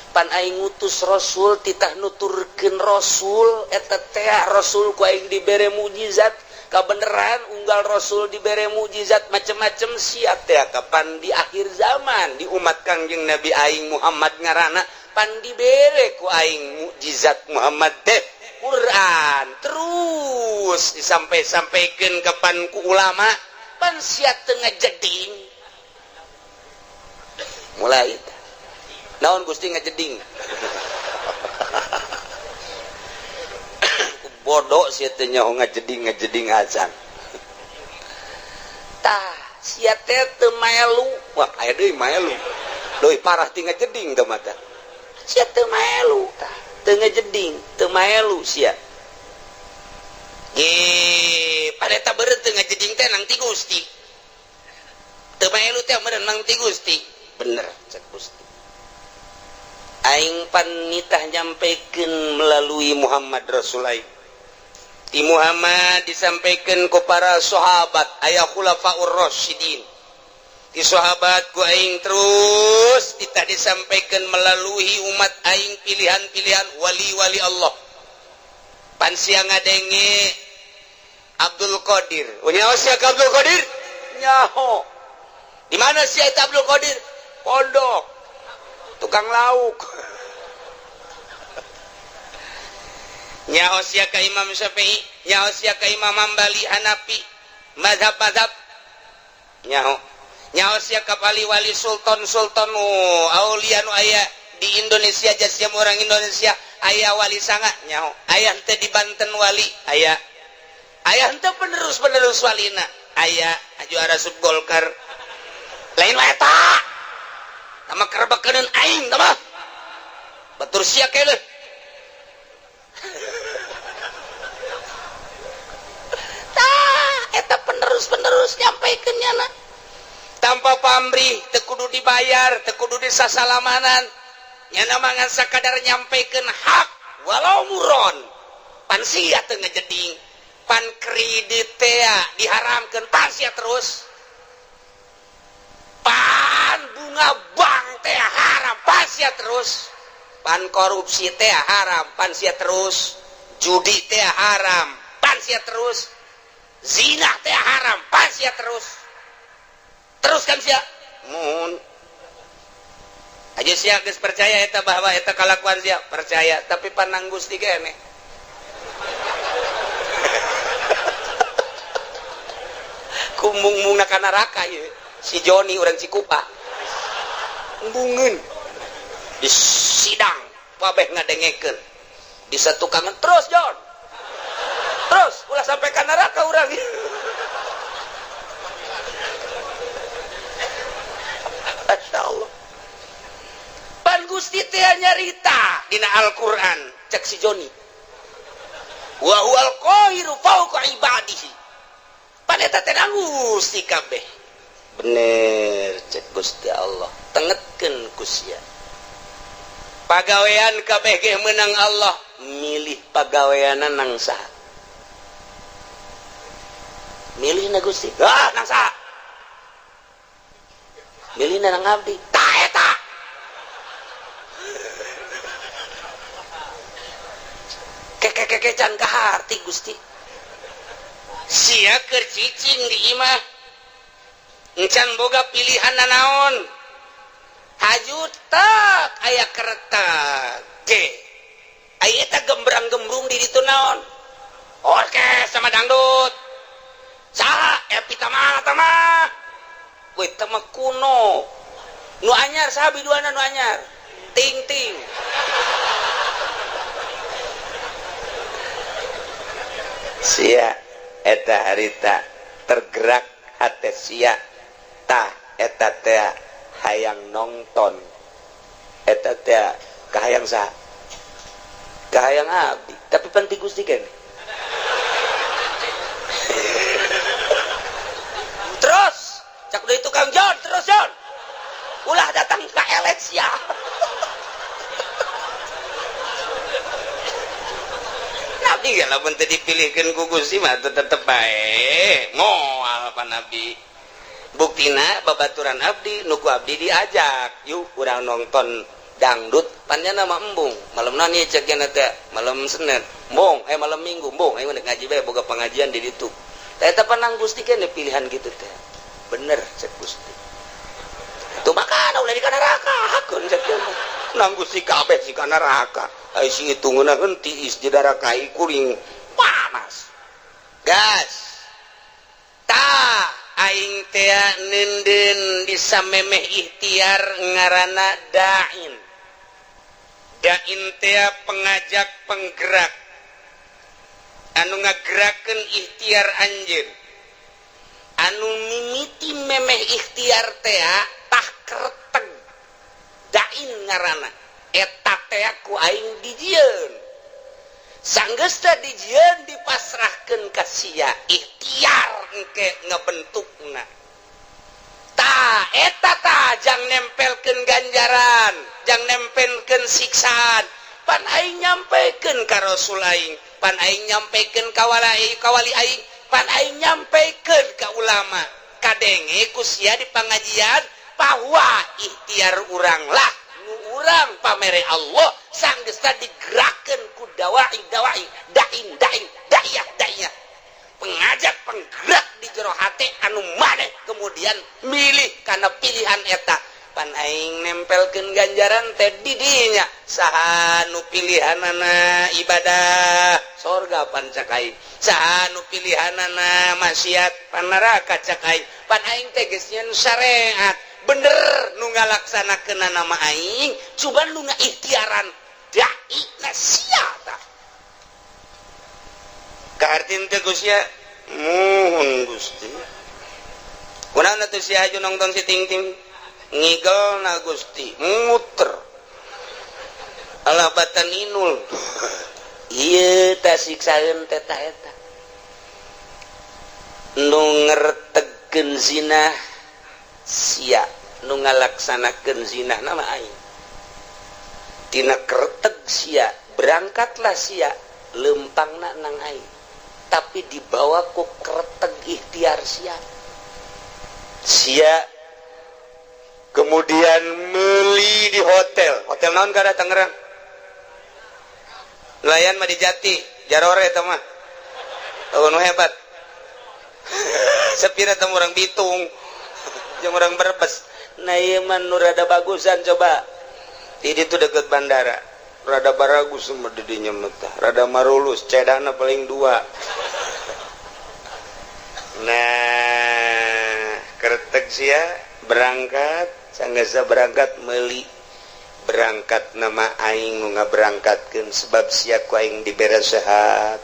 pan aing ngutus rasul titah nuturkeun rasul eta teh rasul ku aing dibere mukjizat, kabeneran unggal rasul dibere mukjizat macem-macem sia teh kapan di akhir zaman di umat Kangjeng Nabi aing Muhammad ngaranna pan dibere ku aing mukjizat Muhammad teh Quran terus disampai-sampaikan kapan ku ulama pan sia teu ngajeding. Mulai naon Gusti ngajeding. Bodoh sia teu nyaho ngajeding ngajeding acan. Tah sia teh teu maelu. Wah aya deui maelu. Leuwih parah ti ngajeding teh mah tah. Sia teu maelu tah. Teu ngajeding, teu maelu sia. Ge, paneta beureut teu ngajeding teh nang ti Gusti. Teu maelu teh meureun nang ti Gusti. Bener cek Gusti. Aing pan nitah nyampekeun melalui Muhammad Rasul aing. Ti Muhammad disampaikan ku para sahabat aya khulafaur rasyidin. Di sahabat ku aing terus kita disampaikan melalui umat aing pilihan-pilihan wali-wali Allah. Pan sia ngadenge Abdul Qadir. Nyaho sia ka Abdul Qadir? Nyaho. Di mana sia eta Abdul Qadir? Pondok. Tukang lauk. Nyaho sia ka Imam Syafi'i, nyaho sia ka Imam Hambali, Hanafi, mazhab-mazhab. Nyaho. Nyaho sia ka wali-wali sultan-sultan aulia nu aya di Indonesia jasiam orang Indonesia aya wali sanga nyaho. Aya henteu di Banten wali aya. Aya henteu penerus-penerus walina aya aju arasup Golkar. Lain wae eta. Tama kerebekeun aing tah mah. Batur sia keleuh. Tah eta penerus-penerus nyampaikeun nyana. Tanpa pamrih, teu kudu dibayar, teu kudu disasalamanan. Nyana mangan sakadar nyampaikeun hak walau muron. Pan sia teu ngajeding, pan kredit teh diharamkeun pan sia terus. Pan bunga bank teh haram, pan sia terus. Pan korupsi teh haram, pan sia terus. Judi teh haram, pan sia terus. Zina teh haram, pan sia terus. Terus kan sia mun aja sia geus percaya eta bahwa eta kalakuan sia percaya tapi panang Gusti keneh. Kumung-mungna ka neraka ieu si Joni urang Cikupa embungeun di sidang kabeh ngadengekeun di satukangan terus Jon terus ulah sampai ka neraka urang. Masya Allah. Pan Gusti teh nyarita dina Al-Qur'an cek si Joni. Wa huwal qahiru fawqa ibadihi. Pan eta teh Gusti kabeh. Bener cek Gusti Allah. Tengetkeun ku sia. Pagawean kabeh ge menang Allah, milih pagaweanna nang saha? Milih na Gusti. Ah, nang saha? Milih na nang abdi. Tah eta. Keke can kaharti Gusti. Sia keur cicing di imah. Encan boga pilihan nanaon. Haju tak aya kereta G. Aya eta gembrang-gembrung di ditu naon? Orkes sama dangdut. Saha Epi Tama tama. Weh tama kuno. Nu anyar saha biduana nu anyar? Ting-ting. Sia eta harita tergerak hate sia tah eta teh hayang nonton eta teh kahayang saha? Kahayang abdi, tapi penting Gusti kan. Terus cak deui tukang John, terus John. Ulah datang ka elek sia. Nabi ya lamun teu dipilihkeun ku Gusti mah tetep bae moal pa Nabi. Buktina babaturan abdi nu ku abdi diajak, yuk urang nonton dangdut panjana mah embung. Malam naon ieu cek teh? Malam Senin. Embung, malam Minggu embung, ayo ngaji bae boga pengajian di ditu. Tah eta panang Gusti keneh pilihan gitu teh. Bener cek Gusti. Tuh makana ulah di kana neraka hakeun cek teh. Nang Gusti kabeh si kana neraka. Ai si hitungeuna henteu is di neraka kuring panas. Gas. Tah aing teh neundeun bisa memeh ikhtiar ngaranna da'in. Da'in teh pengajak penggerak anu ngagerakeun ikhtiar anjeun. Anu mimiti memeh ikhtiar teh tah kreteg da'in ngaranna. Eta teh ku aing dijieun. Sanggeus teh dijieun dipasrahkeun ka sia ikhtiar engke ngebentukna. Tah eta tah jang nempelkeun ganjaran, jang nempelkeun siksaan. Pan aing nyampekeun ka Rasul aing, pan aing nyampekeun ka wali aing, pan aing nyampekeun ka ulama. Kadenge ku sia di pangajian bahwa ikhtiar urang lah nu urang pamere Allah sanggeus teh digerakkeun ku dawai dawai dain dain da'iyah da'iyah. Pengajak penggerak di jero hate anu maneh kemudian milih karena pilihan eta. Pan aing nempelkeun ganjaran teh di dinya saha nu pilihanana ibadah sorga pan cak aing, saha nu pilihanana maksiat pan neraka cak aing. Pan aing teh geus nyeun syariat bener nu ngalaksanakeun nama aing, cuman nu ngaikhtiaran dai na sia tah. Kahartin teh Gusti muhun Gusti. Kunaon atuh sia aju nonton si ting-ting? Ngigel na Gusti, muter. Alah batan inul. Ieu tah siksaeun teh tah eta. Nu ngertegkeun zina sia, nu ngalaksanakeun zina nama aing. Tina kreteg sia, berangkatlah sia lempangna nang aing. Tapi dibawa ku kreteg ikhtiar sia. Sia kemudian meli di hotel. Hotel naon kada Tangerang? Nelayan mah di Jati, Jarore eta mah. Eueuh nu hebat. Sepira teh urang Bitung, jeung urang Brebes. Nah ieu mah nu rada bagusan coba. Di ditu deket bandara. Rada baragus mah di dinya mah tah. Rada marulus, cedana paling dua. Nah, kretek sia berangkat, sanggasa berangkat meuli. Berangkat nama aing nu ngaberangkatkeun sebab sia ku aing dibere sehat.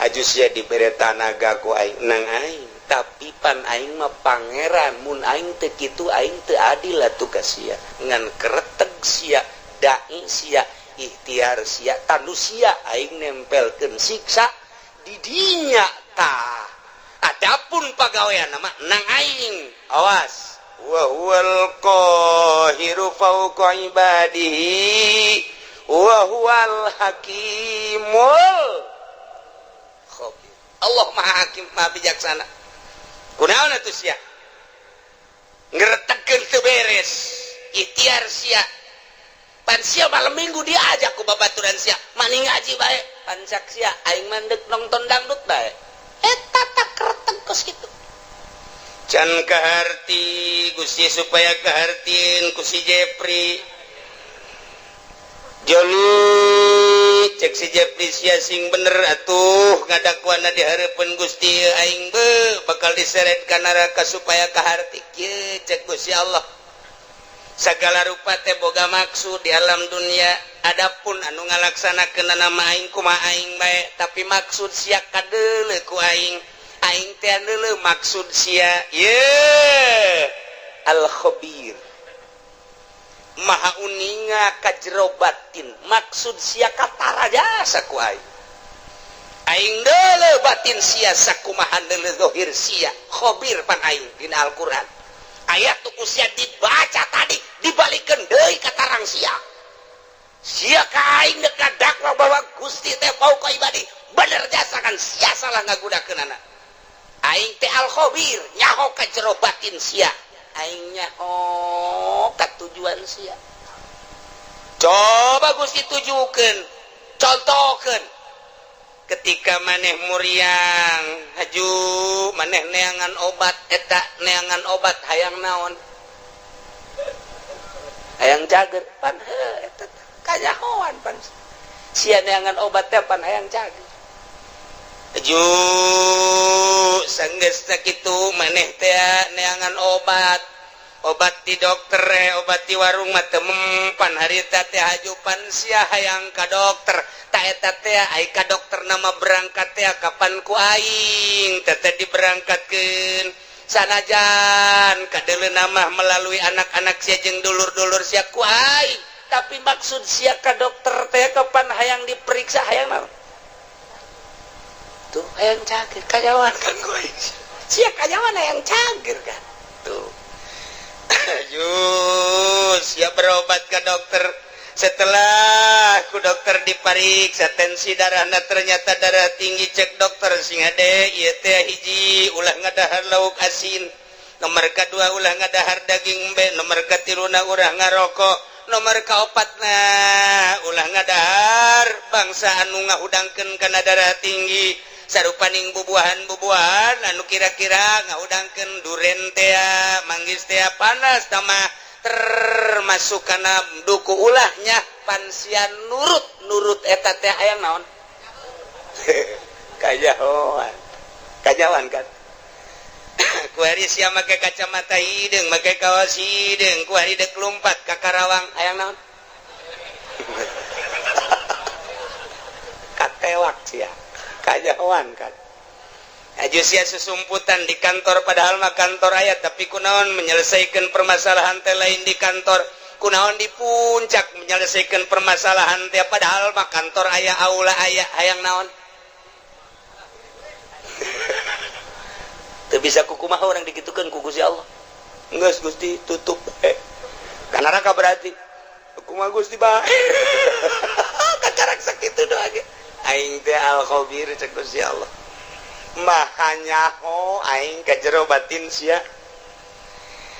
Aju sia dibere tanaga ku aing nang aing, tapi pan aing mah pangeran, mun aing teu kitu aing teu adil atuh ka sia. Ngan kreteg sia, dai sia, ikhtiar sia, tanu sia aing nempelkeun siksa di dinya tah. Adapun pagawean mah nang aing, awas. Wa huwal qahiru fawqa ibadihi wa huwal hakimul khabir. Allah Maha Hakim, Maha Bijaksana. Kunaon atuh sia ngeretegkeun teu beres ikhtiar sia? Pan sia malam Minggu diajak ku babaturan sia maning ngaji bae, pan cak sia aing mandek nonton dangdut bae. Eta tak kereteg kos kitu. Can kaharti Gusti supaya kahartieun ku si Jepri. Joni, cek si Jepri, sia sing bener atuh ngadakuana di hareupeun Gusti, aing be bakal diseret ka neraka. Supaya kaharti kieu, cek Gusti Allah, segala rupa teh boga maksud di alam dunia. Adapun anu ngalaksanakeun nama aing kumaha aing bae, tapi maksud sia kadeuleu ku aing. Aing teh deuleu maksud sia. Ye al khabir, maha uninga ka jero batin. Maksud sia katara jasa ku aing. Aing deuleu batin sia sakumaha deuleu zahir sia. Khabir pan aing. Dina Al-Qur'an ayat tuh ku sia dibaca tadi, dibalikeun deui katarang sia. Sia ka aing dek dakwa bahwa Gusti teh fauqa ibadi, bener jasa kan sia salah ngagunakeunana. Aing teh al khabir, nyaho ka jero batin sia, aing nyaho ka tujuan sia. Coba Gusti tujukeun, contohkeun ketika maneh muriang haju, maneh neangan obat. Eta neangan obat hayang naon? Hayang cager. Pan heuh, eta kanyahoan pan sia neangan obat teh pan hayang cager. Haju sanggeus sakitu maneh teh neangan obat, obat di dokter, obat di warung mah teu mempan harita teh. Haju pan sia hayang ka dokter. Ta eta teh ai ka dokter nama berangkat teh kapan ku aing teh diberangkatkeun, sanajan kadeuleu nama melalui anak-anak sia jeung dulur-dulur sia ku aing, tapi maksud sia ka dokter teh kapan hayang diperiksa hayang naon? Tuh, hayang cager. Kanyahoan kan ku aing sia kanyahoan hayang cager kan tuh. Jus ya berobat ke dokter. Setelah ku dokter dipariksa tensi darahna, ternyata darah tinggi. Cek dokter, sing hade ieu teh, hiji, ulah ngadahar lauk asin, nomor kedua, ulah ngadahar daging embe, nomor katiluna, ulah ngarokok, nomor kaopatna, ulah ngadahar bangsa anu ngahudangkeun kana darah tinggi, sarupaning bubuahan-bubuahan anu kira-kira ngahudangkeun, duren tea, manggis tea, panas tamah termasuk kana duku ulahnya. Pan sia nurut nurut eta teh hayang naon? Kanyahoan, kanyahoan kan kuari sia make kacamata hideung, make kaos hideung, kuari dek lumpat ka Karawang hayang naon? Katewak sia. Kanyahoan kan. Aju sia susumputan di kantor, padahal mah kantor aya, tapi kunaon menyelesaikan permasalahan teh lain di kantor? Kunaon di puncak menyelesaikan permasalahan teh, padahal mah kantor aya, aula aya? Hayang naon? Teu bisa kukumaha orang dikitukeun ku Gusti Allah. Geus Gusti tutup ka neraka berarti kumaha Gusti bae? Kakarak sakitu doa ge. Aing teh al khabir, cek Gusti Allah, maha nyaho aing ka jero batin sia.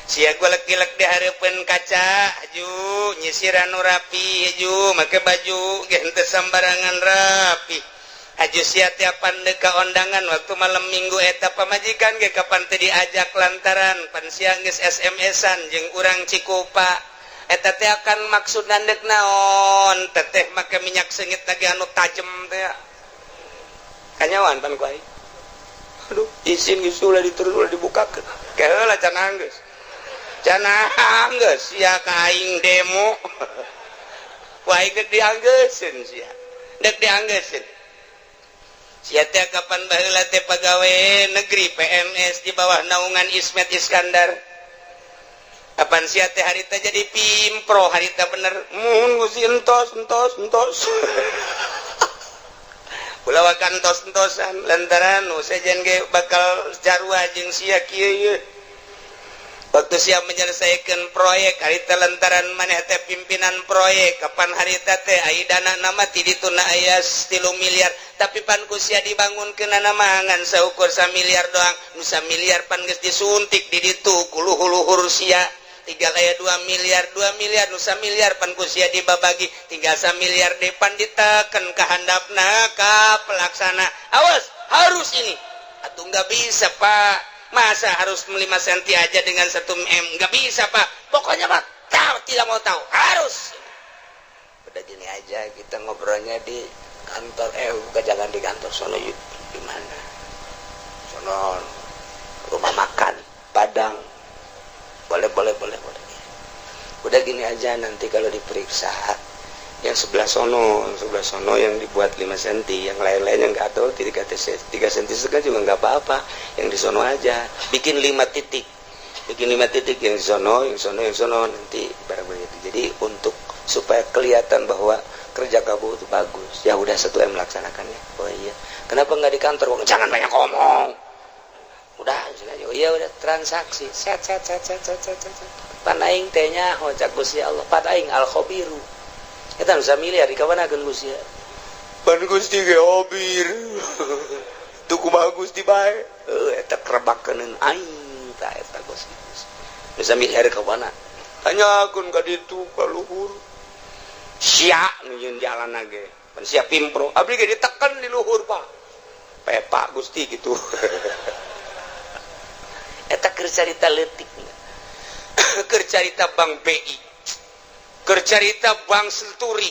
Sia golek-gilek di hareupeun kaca ju, nyisiran nu rapi ju, make baju ge henteu sambarangan rapi. Aju sia tiapan deuk ka ondangan waktu malam Minggu, eta pamajikan ge kapan teu diajak lantaran pan sia geus SMS-an jeung urang Cikupa. Eta teh akan maksud dek naon? Teteh make minyak seungit lagi anu tajem teh. Kanyahoan pan ku aing. Aduh, izin geus, ulah diterus, ulah dibukakeun. Keheula can anggeus, can anggeus sia ka aing demo. Ku aing dek dianggeuseun sia, dek dianggeuseun sia teh. Kapan baheula teh pagawe negeri PNS di bawah naungan Ismet Iskandar. Kapan sia teh harita jadi pimpro, harita bener mun Gusti entos entos entos. Ulah wakan entos entosan lantaran nu sejen ge bakal jarua jeung sia kieu ye. Waktu siap menyelesaikan proyek harita, lantaran maneh teh pimpinan proyek, kapan harita teh ai dana nama ti dituna aya 3 miliar, tapi pan ku sia dibangun kena nama ngan saukur 1 miliar doang. Nu miliar pan geus disuntik di ditu ku luhur-luhur sia, tinggal aya 2 miliar. 2 miliar, nu miliar pan ku sia dibabagi, tinggal 1 miliar depan diteken ke handapna ka pelaksana, "Awas, harus ini." "Atau nggak bisa, Pak. Masa harus 5 cm aja dengan 1 m? Nggak bisa, Pak." "Pokoknya, Pak, tahu tidak mau tahu, harus." "Udah, gini aja, kita ngobrolnya di kantor." "Eh, bukan, jangan di kantor sono." "Yuk, di mana?" "Sono, rumah makan Padang." "Boleh, boleh, boleh, boleh. Udah, gini aja, nanti kalau diperiksa yang sebelah sono, sebelah sono yang dibuat 5 cm, yang lain-lain yang nggak tahu 3 3 cm setengah juga nggak apa-apa. Yang di sono aja bikin 5 titik, bikin 5 titik, yang di sono, yang sono, yang sono, nanti barang begitu. Jadi untuk supaya kelihatan bahwa kerja kamu itu bagus." "Ya udah, 1 m laksanakannya." "Oh iya, kenapa nggak di kantor?" "Jangan banyak ngomong, udah." "Oh iya, udah." Transaksi, set set set set set set set. Pan aing teh nyaho cak Gusti Allah, pan aing al khabiru. Eta nu miliar dikawanakeun Gusti. Pan Gusti ge khabir. Tuh kumaha Gusti bae. Heuh, eta kerebakeun aing tah eta Gusti. Bisa miliar ka mana? Tanyakeun ka ditu ka luhur. Sia nu jalan ge. Pan sia pimpro. Abdi ge ditekan di luhur, Pak. Pepa Gusti gitu. Eta keur carita leutik. Keur carita Bank BI, keur carita Bank Century,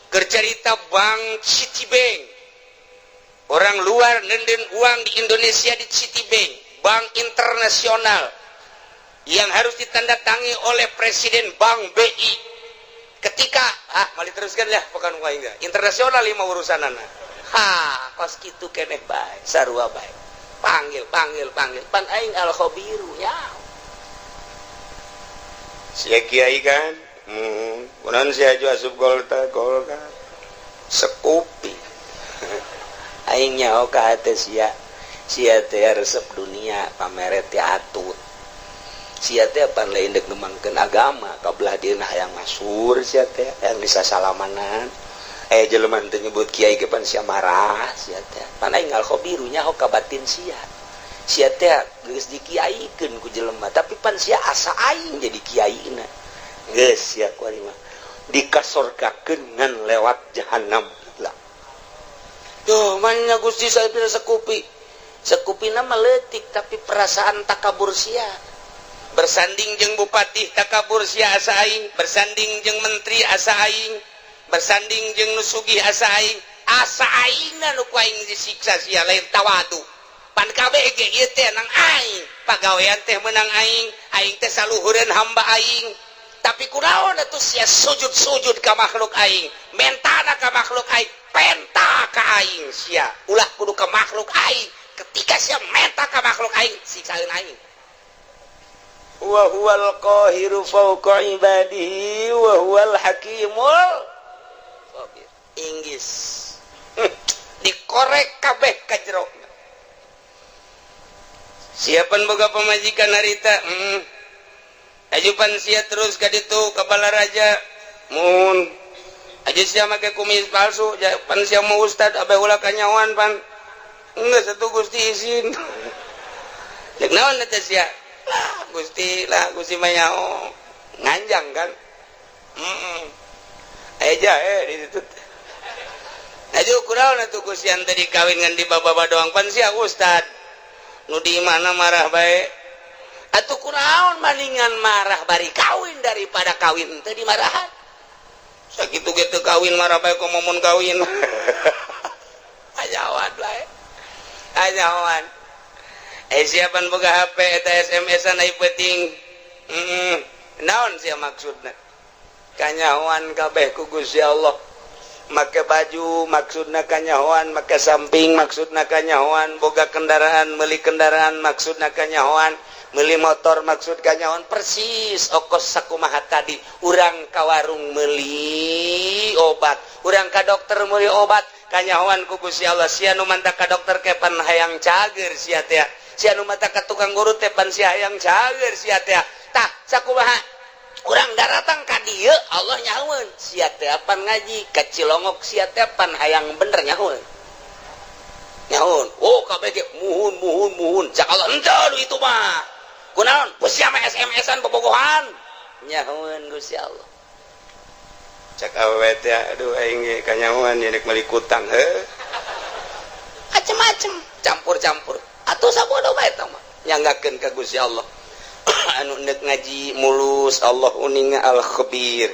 keur carita Bank Citibank. Orang luar nenden uang di Indonesia di Citibank, bank internasional yang harus ditandatangi oleh Presiden Bank BI. Ketika ah mau diteruskan ya, bukan enggak internasional lima urusan anak. Ha, kos kitu keneh bae, sarua bae. Panggil, panggil, panggil. Pan aing al khabiru ya. Sia kiai kan? Kunaon sia aju asup Golkar, Golkar? Sekupi. Aing nyaho ka hate sia. Sia teh resep dunia, pamere teh atut. Sia teh pan lain dek ngembangkeun agama, kabelah dieuna hayang masyhur sia teh, hayang disasalamanan. Eh, jelema teh nyebut kiai ge pan sia marah sia teh. Pan aing al khabiru, nyaho ka batin sia. Sia teh geus dikiaikeun ku jelema, tapi pan sia asa aing jadi kiaina. Geus sia kuari mah dikasorgakeun ngan lewat jahanam lah. Tuh, mana Gusti, saya tidak sekupi. Sekupi nama letik, tapi perasaan takabur sia. Bersanding jeung bupati takabur sia asa aing, bersanding jeung menteri asa aing, bersanding jeung nu sugih asa aing, asa aingna nu ku aing disiksa sia lain tawadu. Pan kabeh ge ieu teh nang aing, pagawean teh menang aing, aing teh saluhureun hamba aing. Tapi kunaon atuh sia sujud-sujud ka makhluk aing, mentana ka makhluk aing, penta ka aing sia. Ulah kudu ka makhluk aing. Ketika sia menta ka makhluk aing, siksaeun aing. Wa huwal qahiru fawqa ibadihi wa huwal hakimul khabir. Inggris. Dikorek kabeh ka jero. Siapan boga pamajikan harita? Ajupan sia terus ka ditu ka Balaraja. Mun aja sia make kumis palsu, pan sia mau ustad abe ulah kanyawan pan. Enggak satu Gusti izin. Cek naon eta sia? Lah Gusti, lah Gusti mah nyaho. Nganjang kan? Heeh. Aya jahe di ditu. Aju kunaon atuh Gusti ante dikawin ngan di baba doang, pan sia ustad. Nu di mana marah bae. Atuh kunaon, maningan marah bari kawin daripada kawin teu dimarahan. Sakitu ge teu kawin marah bae, komo mun kawin. Ajawan bae. Ajawan. Eh, siapan boga HP eta SMS-an ai penting. Heeh. Naon sia maksudna? Kanyahoan kabeh ku Gusti Allah. Make baju maksudna kanyahoan, make samping maksudna kanyahoan, boga kendaraan, meuli kendaraan maksudna kanyahoan, meuli motor maksud kanyahoan, persis okos sakumaha tadi urang ka warung meuli obat, urang ka dokter meuli obat, kanyahoan ku Gusti Allah. Sia nu manta ka dokter kepan hayang cager sia teh. Si anu mata ka tukang urut teh pan si hayang cager sia teh. Tah, sakumaha urang daratang ka dieu, Allah nyahoeun sia teh pan ngaji ka Cilongok, sia teh pan hayang bener, nyahoeun nyahoeun. Oh, kabeh ge muhun muhun muhun. Cak Allah, henteu itu mah kunaon ku sia mah SMS-an bobogohan. Nyahoeun Gusti Allah. Cak awewe teh, aduh, aing ge kanyahoan nya rek meuli kutang heuh, macem-macem, campur-campur atuh. Sabodo bae eta mah, nyanggakeun ka Gusti Allah. Anu ndek ngaji mulus, Allah uninga, Al Khabir.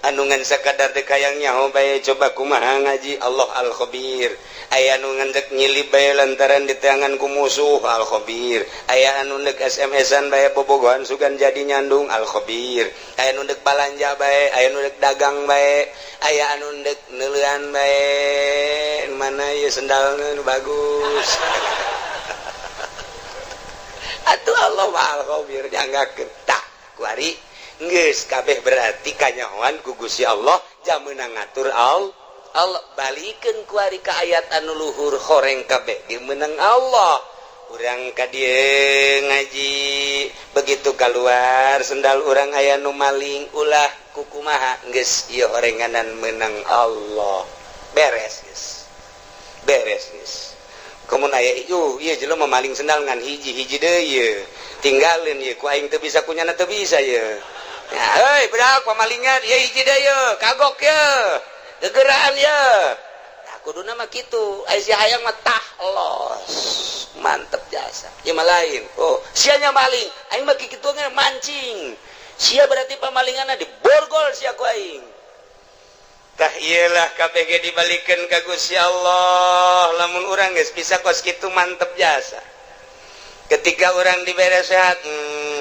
Anu ngan sakadar dek hayang nyaho bae, coba kumaha ngaji, Allah Al Khabir. Aya anu ngan dek nyilip bae lantaran diteangan ku musuh, Al Khabir. Aya anu ndek SMS-an bae, bobogohan sugan jadi nyandung, Al Khabir. Aya anu ndek balanja bae, aya anu ndek dagang bae, aya anu ndek neuleuan bae, mana ieu sendalna nu bagus. Atuh Allah mah Al Khabir, nyanggakeun. Tah, kuari geus kabeh berarti kanyahoan ku Gusti Allah, jam meunang ngatur Allah. Allah balikeun kuari ka ayat anu luhur, horeng kabeh dimenang Allah. Urang ka dieu ngaji, begitu keluar sendal urang aya nu maling, ulah kukumaha, geus ieu horenganan menang Allah, beres geus, beres geus. Komun aya ieu ieu jelema maling sendal ngan hiji hiji deui ieu tinggalin ieu, ku aing teu bisa, kunyana teu bisa ieu. Ya, heuy budak pamalingan ieu hiji deui ieu, kagok ieu, gegeraan ieu. Nah, kuduna mah kitu. Aya si hayang mah tah los. Mantep jasa. Ieu mah lain. Oh, sia nya maling, aing mah kitu mancing. Sia berarti pamalinganna diborgol sia ku aing. Tah, iyalah, KBG dibalikan ka Gusti Allah. Lamun urang geus bisa kos kitu, mantep jasa. Ketika orang dibere sehat,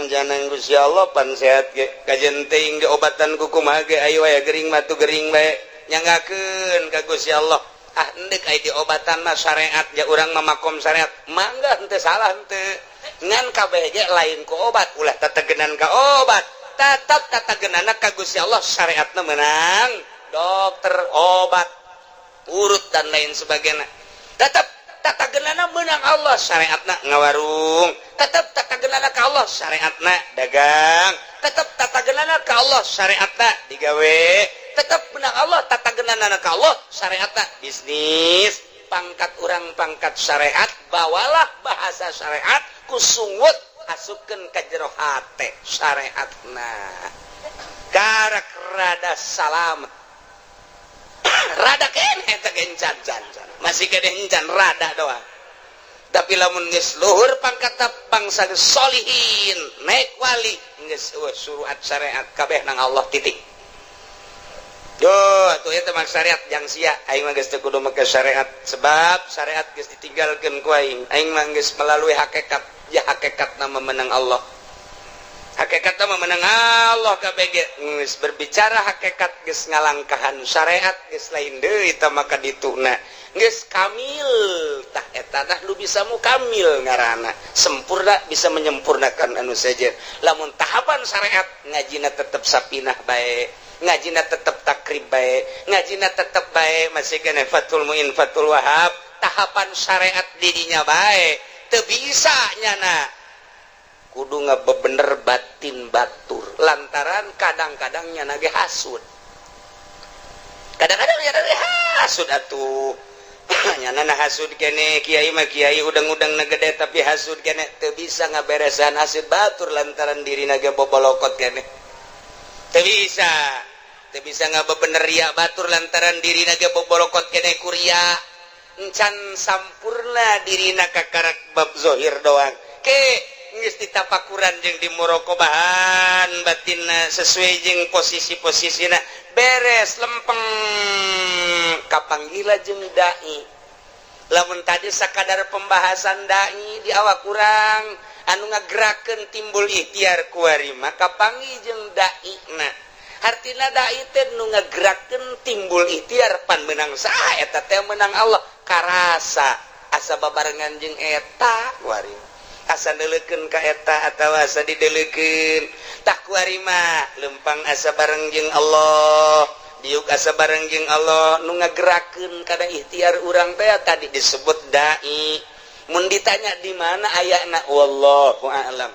jangan Gusti Allah pan sehat ge kajen teuing diobatan ku kumaha ge, ayo aya gering mah tuh gering bae, nyanggakeun ka Gusti Allah. Ah, endek aya diobatan mah syariat ya, urang mah makom syariat, mangga, henteu salah henteu. Ngan kabeh ge lain ku obat, ulah tetegenan ka obat, tetap tatagenana ka Gusti Allah. Syariatna menang dokter, obat urut dan lain sebagainya, tetap tatagenana menang Allah. Syariatna ngawarung, tetap tatagenana ka Allah. Syariatna dagang, tetap tatagenana ka Allah. Syariatna digawe, tetap menang Allah. Tatagenana ka Allah syariatna bisnis. Pangkat orang pangkat syariat, bawalah bahasa syariat, kusungut asupkeun ka jero hate syariatna, karak rada salam, rada kene teh encan can can, masih kene encan, rada doang. Tapi lamun geus luhur pangkat, bangsa solihin, naik wali, geus suruhat syariat kabeh nang Allah, titik. Yo, atuh eta mah syariat jang sia. Aing mah geus teu kudu make syariat, sebab syariat geus ditinggalkeun ku aing. Aing mah geus melalui hakikat. Ya, hakikat nama menang Allah. Hakikat nama menang Allah KBG. Geus berbicara hakikat, geus ngalangkahan syariat, geus lain deui eta maka dituna. Geus kamil tah eta tah lu bisa mu kamil ngaranna. Sempurna, bisa menyempurnakan anu saja. Lamun tahapan syariat, ngajina tetep sapinah bae, ngajina tetep takrib bae, ngajina tetep bae, masih kena Fathul Muin, Fathul Wahab, tahapan syariat didinya bae teu bisa nyana, kudu ngabebener batin batur, lantaran kadang-kadang nyana ge hasud, kadang-kadang nyana ge hasud atuh. Nyana na hasud kene, kiai mah kiai udang-udang na gede, tapi hasud kene, teu bisa ngaberesan hasud batur lantaran diri ge bobolokot kene. Teu bisa, teu bisa ngabebener ria batur lantaran diri ge bobolokot kene kuria, encan sampurna dirina, kakarak bab zohir doang. Ke geus ditapakuran jeung di murokobahan batinna sesuai jeung posisi-posisina, beres, lempeng, kapanggila jeung dai. Lamun tadi sakadar pembahasan dai di awak kurang anu ngagerakeun timbul ikhtiar, kuari maka panggih jeung dai na. Hartina dai teh nu ngagerakeun timbul ikhtiar. Pan menang saha eta teh? Menang Allah. Karasa asa babarengan jeung eta kuari, asa neuleukeun ka eta atawa asa dideulekeun. Tah, kuari mah lempang asa bareng jeung Allah, diuk asa bareng jeung Allah. Nu ngagerakeun kana ikhtiar urang teh tadi disebut dai. Mun ditanya di mana ayana, wallahu a'lam.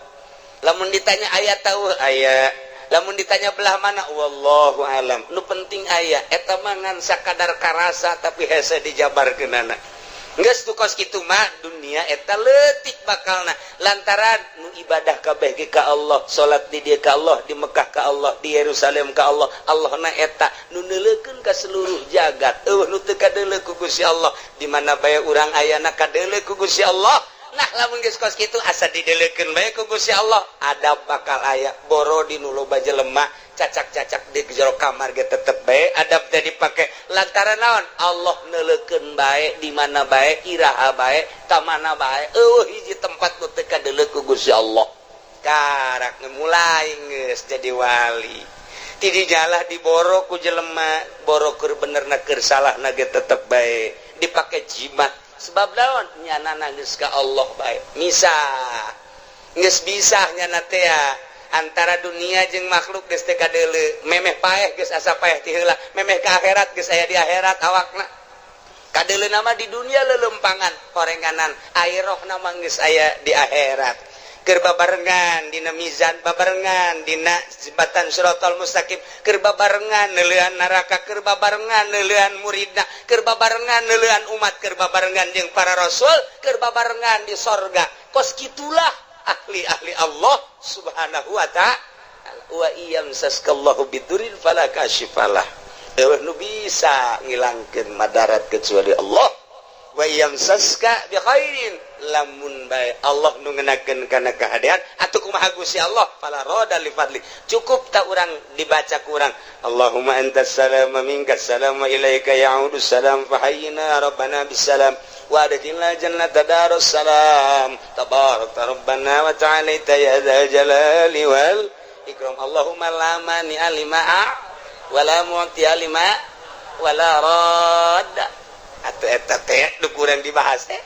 Lamun ditanya aya tahu aya, lamun ditanya belah mana, wallahu alam. Nu penting aya. Eta mah ngan sakadar karasa, tapi hese dijabarkeunana. Geus tuh kos kitu mah dunia eta leutik bakalna, lantaran nu ibadah kabeh ge ka Allah, salat di dieu ka Allah, di Mekah ka Allah, di Yerusalem ka Allah. Allah na eta nu neuleukeun ka seluruh jagat. Euweuh nu teu kadeuleu ku Gusti Allah. Di mana bae urang ayana kadeuleu ku Gusti Allah. Nah, lamun geus kos kitu, asa dideleukeun bae ku Gusti Allah, adab bakal aya. Boro di nu loba jelema, cacak-cacak di jero kamar ge tetep bae adab teh dipake. Lantaran naon? Allah neuleukeun bae di mana bae, iraha bae, ka mana bae. Euweuh hiji tempat nu teu kadeuleu ku Gusti Allah. Karak mulai geus jadi wali. Ti dijalah diboro ku jelema, boro keur benerna keur salahna ge tetep bae dipake jimat. Sebab naon? Nyana geus ka Allah bae, misah geus bisa nyana teh antara dunia jeung makhluk geus teu kadeuleu. Memeh paeh geus asa paeh ti heula, memeh ka akhirat geus aya di akhirat. Awakna kadeuleu nama di dunia lelempangan horenganan, ari rohna mah geus aya di akhirat. Keur babarengan dina mizan, babarengan dina jembatan Siratal Mustaqim, keur babarengan neuleuan neraka, keur babarengan neuleuan muridna, keur babarengan neuleuan umat, keur babarengan jeung para rasul, keur babarengan di sorga. Kos kitulah ahli-ahli Allah Subhanahu wa Ta'ala. Wa iyamsaskallahu bidurin fala kashifalah, euweuh nu bisa ngilangkeun madarat kecuali Allah. Wa yamsaska bi khairin, lamun bae Allah nu ngenakeun kana kahadean atuh kumaha Gusti Allah, fala rada li fadli. Cukup tak urang dibaca ku urang, Allahumma antas salam, minkas salam, wa ilaika ya'udu salam, fahayyina rabbana bisalam wa adkhilna jannata darus salam, tabarakta rabbana wa ta'alaita ya dzal jalali wal ikram. Allahumma la mani'a lima wala mu'tiya lima wala radda. Atau eta teh nu kurang dibahas teh,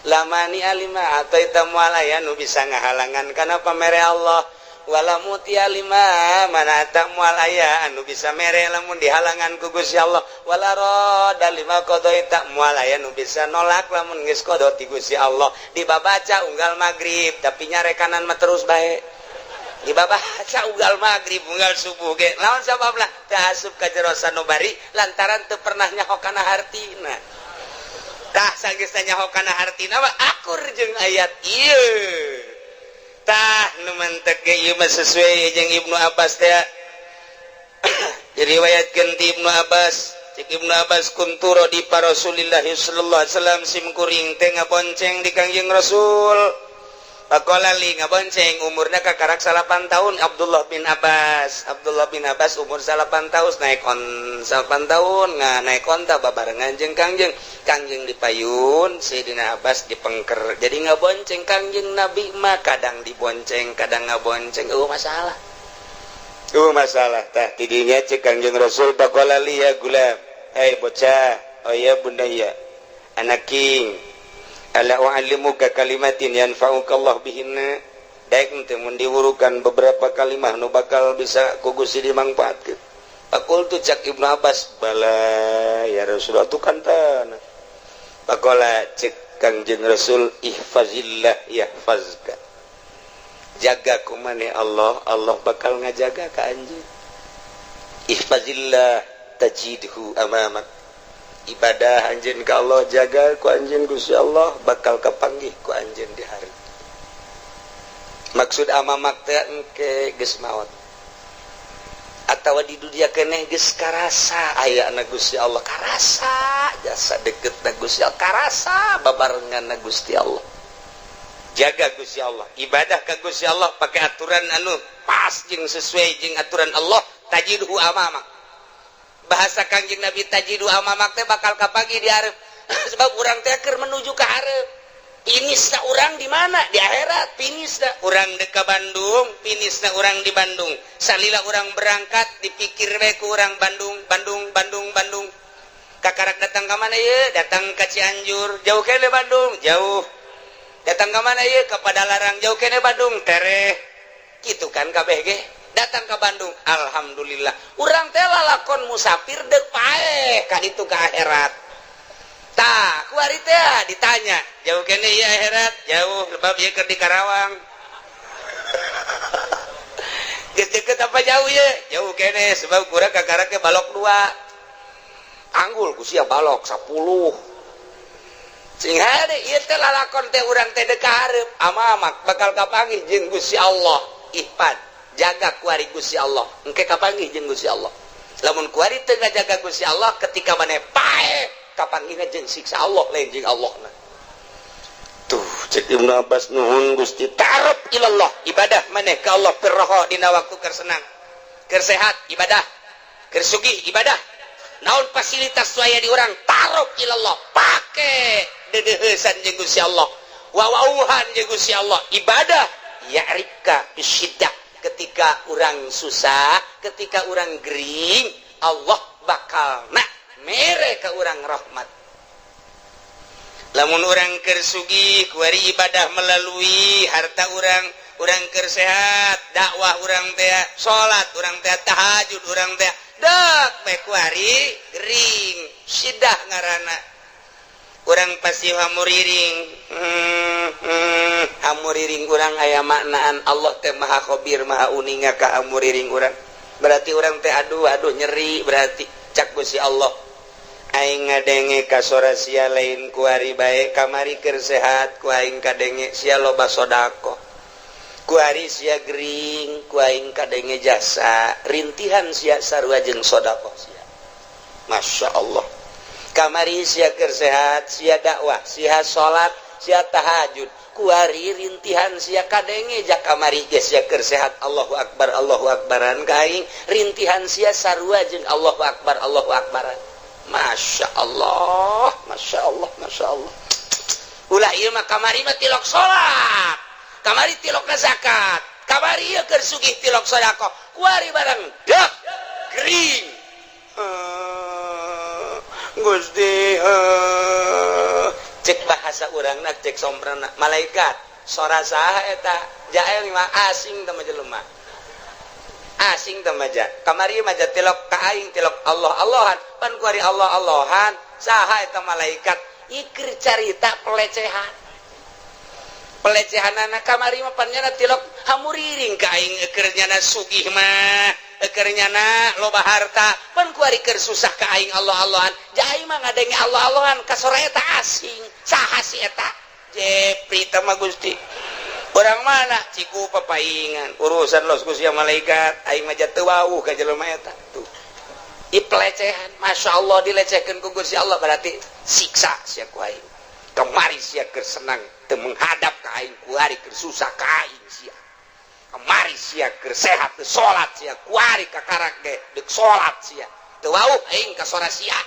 la mani'a lima a'thaita, moal aya nu bisa ngahalangan kana pamere Allah, wala mu'tiya lima mana'ta, moal aya anu bisa mere lamun dihalangan ku Gusti Allah, wala radda lima qadaita, moal aya nu bisa nolak lamun geus qada ti Gusti Allah. Dibabaca unggal magrib, tapi nyarekanan mah terus bae dibabaca unggal magrib, unggal subuh ge. Naon sababna? Teu asup ka jero sanubari, lantaran teu pernah nyaho kana hartina. Tah, sanggeus nyaho kana hartina mah akur jeung ayat ieu. Tah, nu mentek ge ieu mah sesuai jeung Ibnu Abbas teh. Diriwayatkeun ti Ibnu Abbas, cek Ibnu Abbas, kuntu radifa Rasulillah sallallahu alaihi wasallam, sim kuring teh ngabonceng di Kangjeng Rasul. Faqala li, ngabonceng umurnya kakarak 9 tahun Abdullah bin Abbas. Abdullah bin Abbas umur 9 tahun naik on 9 tahun nggak naik onta babarengan jeung Kangjeng. Kangjeng dipayun, Sayyidina Abbas dipengker, jadi ngabonceng Kangjeng Nabi mah kadang dibonceng, kadang ngabonceng. Oh, masalah, oh, masalah. Tah, tidinya cek Kangjeng Rasul, faqala li, ya gulam, hei bocah, oh ya bunayya, anak king, ala u'allimuka kalimatin yanfa'uka Allah bihinna, daek teu mun diwurukan beberapa kalimah nu bakal bisa ku Gusti dimangfaatkeun? Faqultu, cak Ibnu Abbas, bala ya Rasulullah, tu kan tanah. Faqala, cek Kangjeng Rasul, ihfazillah yahfazka, jaga ku maneh Allah, Allah bakal ngajaga ka anjeun. Ihfazillah tajidhu amamak, ibadah anjeun ka Allah, jaga ku anjeun Gusti Allah, bakal kapanggih ku anjeun di hari. Maksud amamak teh engke geus maot atawa di dunia keneh geus karasa aya na Gusti Allah, karasa jasa deket na Gusti Allah, karasa babarengan na Gusti Allah. Jaga Gusti Allah, ibadah ka Gusti Allah pakai aturan anu pas jeung sesuai jeung aturan Allah, tajidhu amamak. Bahasa Kangjeng Nabi, tajidhu amamak teh bakal kapanggih di hareup, sebab urang teh keur menuju ke hareup. Finishna urang di mana? Di akhirat finishna. Urang dek ka Bandung, finishna urang di Bandung. Salila urang berangkat dipikir we ku urang Bandung, Bandung, Bandung, Bandung. Kakarak datang ke mana ye? Datang ke Cianjur, jauh kene Bandung, jauh. Datang ke mana ye? Ke Padalarang, jauh kene Bandung, tereh. Gitu kan kabeh ge datang ke Bandung, alhamdulillah. Urang teh lalakon musafir dek paeh ka ditu, ke akhirat. Tah, kuari teh ditanya, jauh keneh ieu akhirat? Jauh, sebab ieu keur di Karawang. Geus deket apa jauh ya? Jauh keneh, sebab kurang kakara ke balok dua. Anggul ku sia balok 10. Sing hade ieu teh lalakon teh urang teh dek hareup amamak bakal kapanggih jeung Gusti Allah. Ihfad, jaga kuari Gusti Allah. Engke kapanggih jeung Gusti Allah. Lamun kuari teu ngajaga Gusti Allah, ketika maneh paeh, kapanggihna jeung siksa Allah, lain jeung Allahna. Tuh, cek Ibnu Abbas, nuhun Gusti. Ta'aruf ilallah, ibadah maneh ka Allah firroho, dina waktu keur senang, keur sehat ibadah, keur sugih ibadah, naon fasilitas aya di urang, ta'aruf ilallah, pake dedeheusan jeung Gusti Allah, wawauhan jeung Gusti Allah, ibadah. Ya'rifka bisyiddah, ketika urang susah, ketika urang gering, Allah bakal nak mere ke urang rahmat. Lamun urang keur sugih, kuari ibadah melalui harta urang. Urang keur sehat, dakwah urang teh, salat urang teh, tahajud urang teh, dek bae kuari gering, sidah ngaranna, urang pasti hamuriring. Hamuriring urang aya maknaan. Allah teh maha khabir, maha uninga ka hamuriring urang. Berarti urang teh aduh aduh nyeri. Berarti cak Gusti Allah, aing ngadenge ka sora sia lain kuari bae. Kamari keur sehat, ku aing kadenge sia loba sodako. Kuari sia gering, ku aing kadenge jasa rintihan sia sarua jeung sodako sia. Masya Allah. Kamari sia keur sehat, sia dakwah, sia salat, sia tahajud. Kuari rintihan sia kadenge. Jak kamari ge sia keur sehat, Allahu akbar Allahu akbaran ka aing. Rintihan sia sarua jeung Allahu akbar Allahu akbaran. Masya Allah, Masya Allah, Masya Allah. Ulah ieu mah. Kamari mah tilok salat, kamari tilok zakat, kamari ieu keur sugih tilok sedekah. Kuari barang dak gering, Gusti, cek bahasa urangna, cek somprana, malaikat, sora saha eta? Jael mah asing teh jelema, asing teh maja. Kamari mah tilok ka aing, tilok Allah Allahan. Pan kuari Allah Allahan, saha eta malaikat? Ikir carita pelecehan, pelecehan anak. Kamari mah pan nyana tilok hamuriring ka aing, eker nyana sugih mah, eker nyana loba harta. Pan kuari keur susah ka aing Allah Allahan. Jai mah ngadenge Allah Allahan ka sora eta asing, saha si eta? Jepri teh mah Gusti. Orang mana? Ciku papaingan urusan los Gusti malaikat, aing mah teu wawuh ka jelema eta. Tuh, i pelecehan. Masya Allah, dilecehkeun ku Gusti Allah. Berarti siksa sia ku aing. Kemari sia keur senang teu menghadap ka aing, kuari keur susah ka aing sia. Kemari sia keur sehat teu salat sia, kuari kakarak ge deuk salat sia. Teu wawuh aing ka sora sia.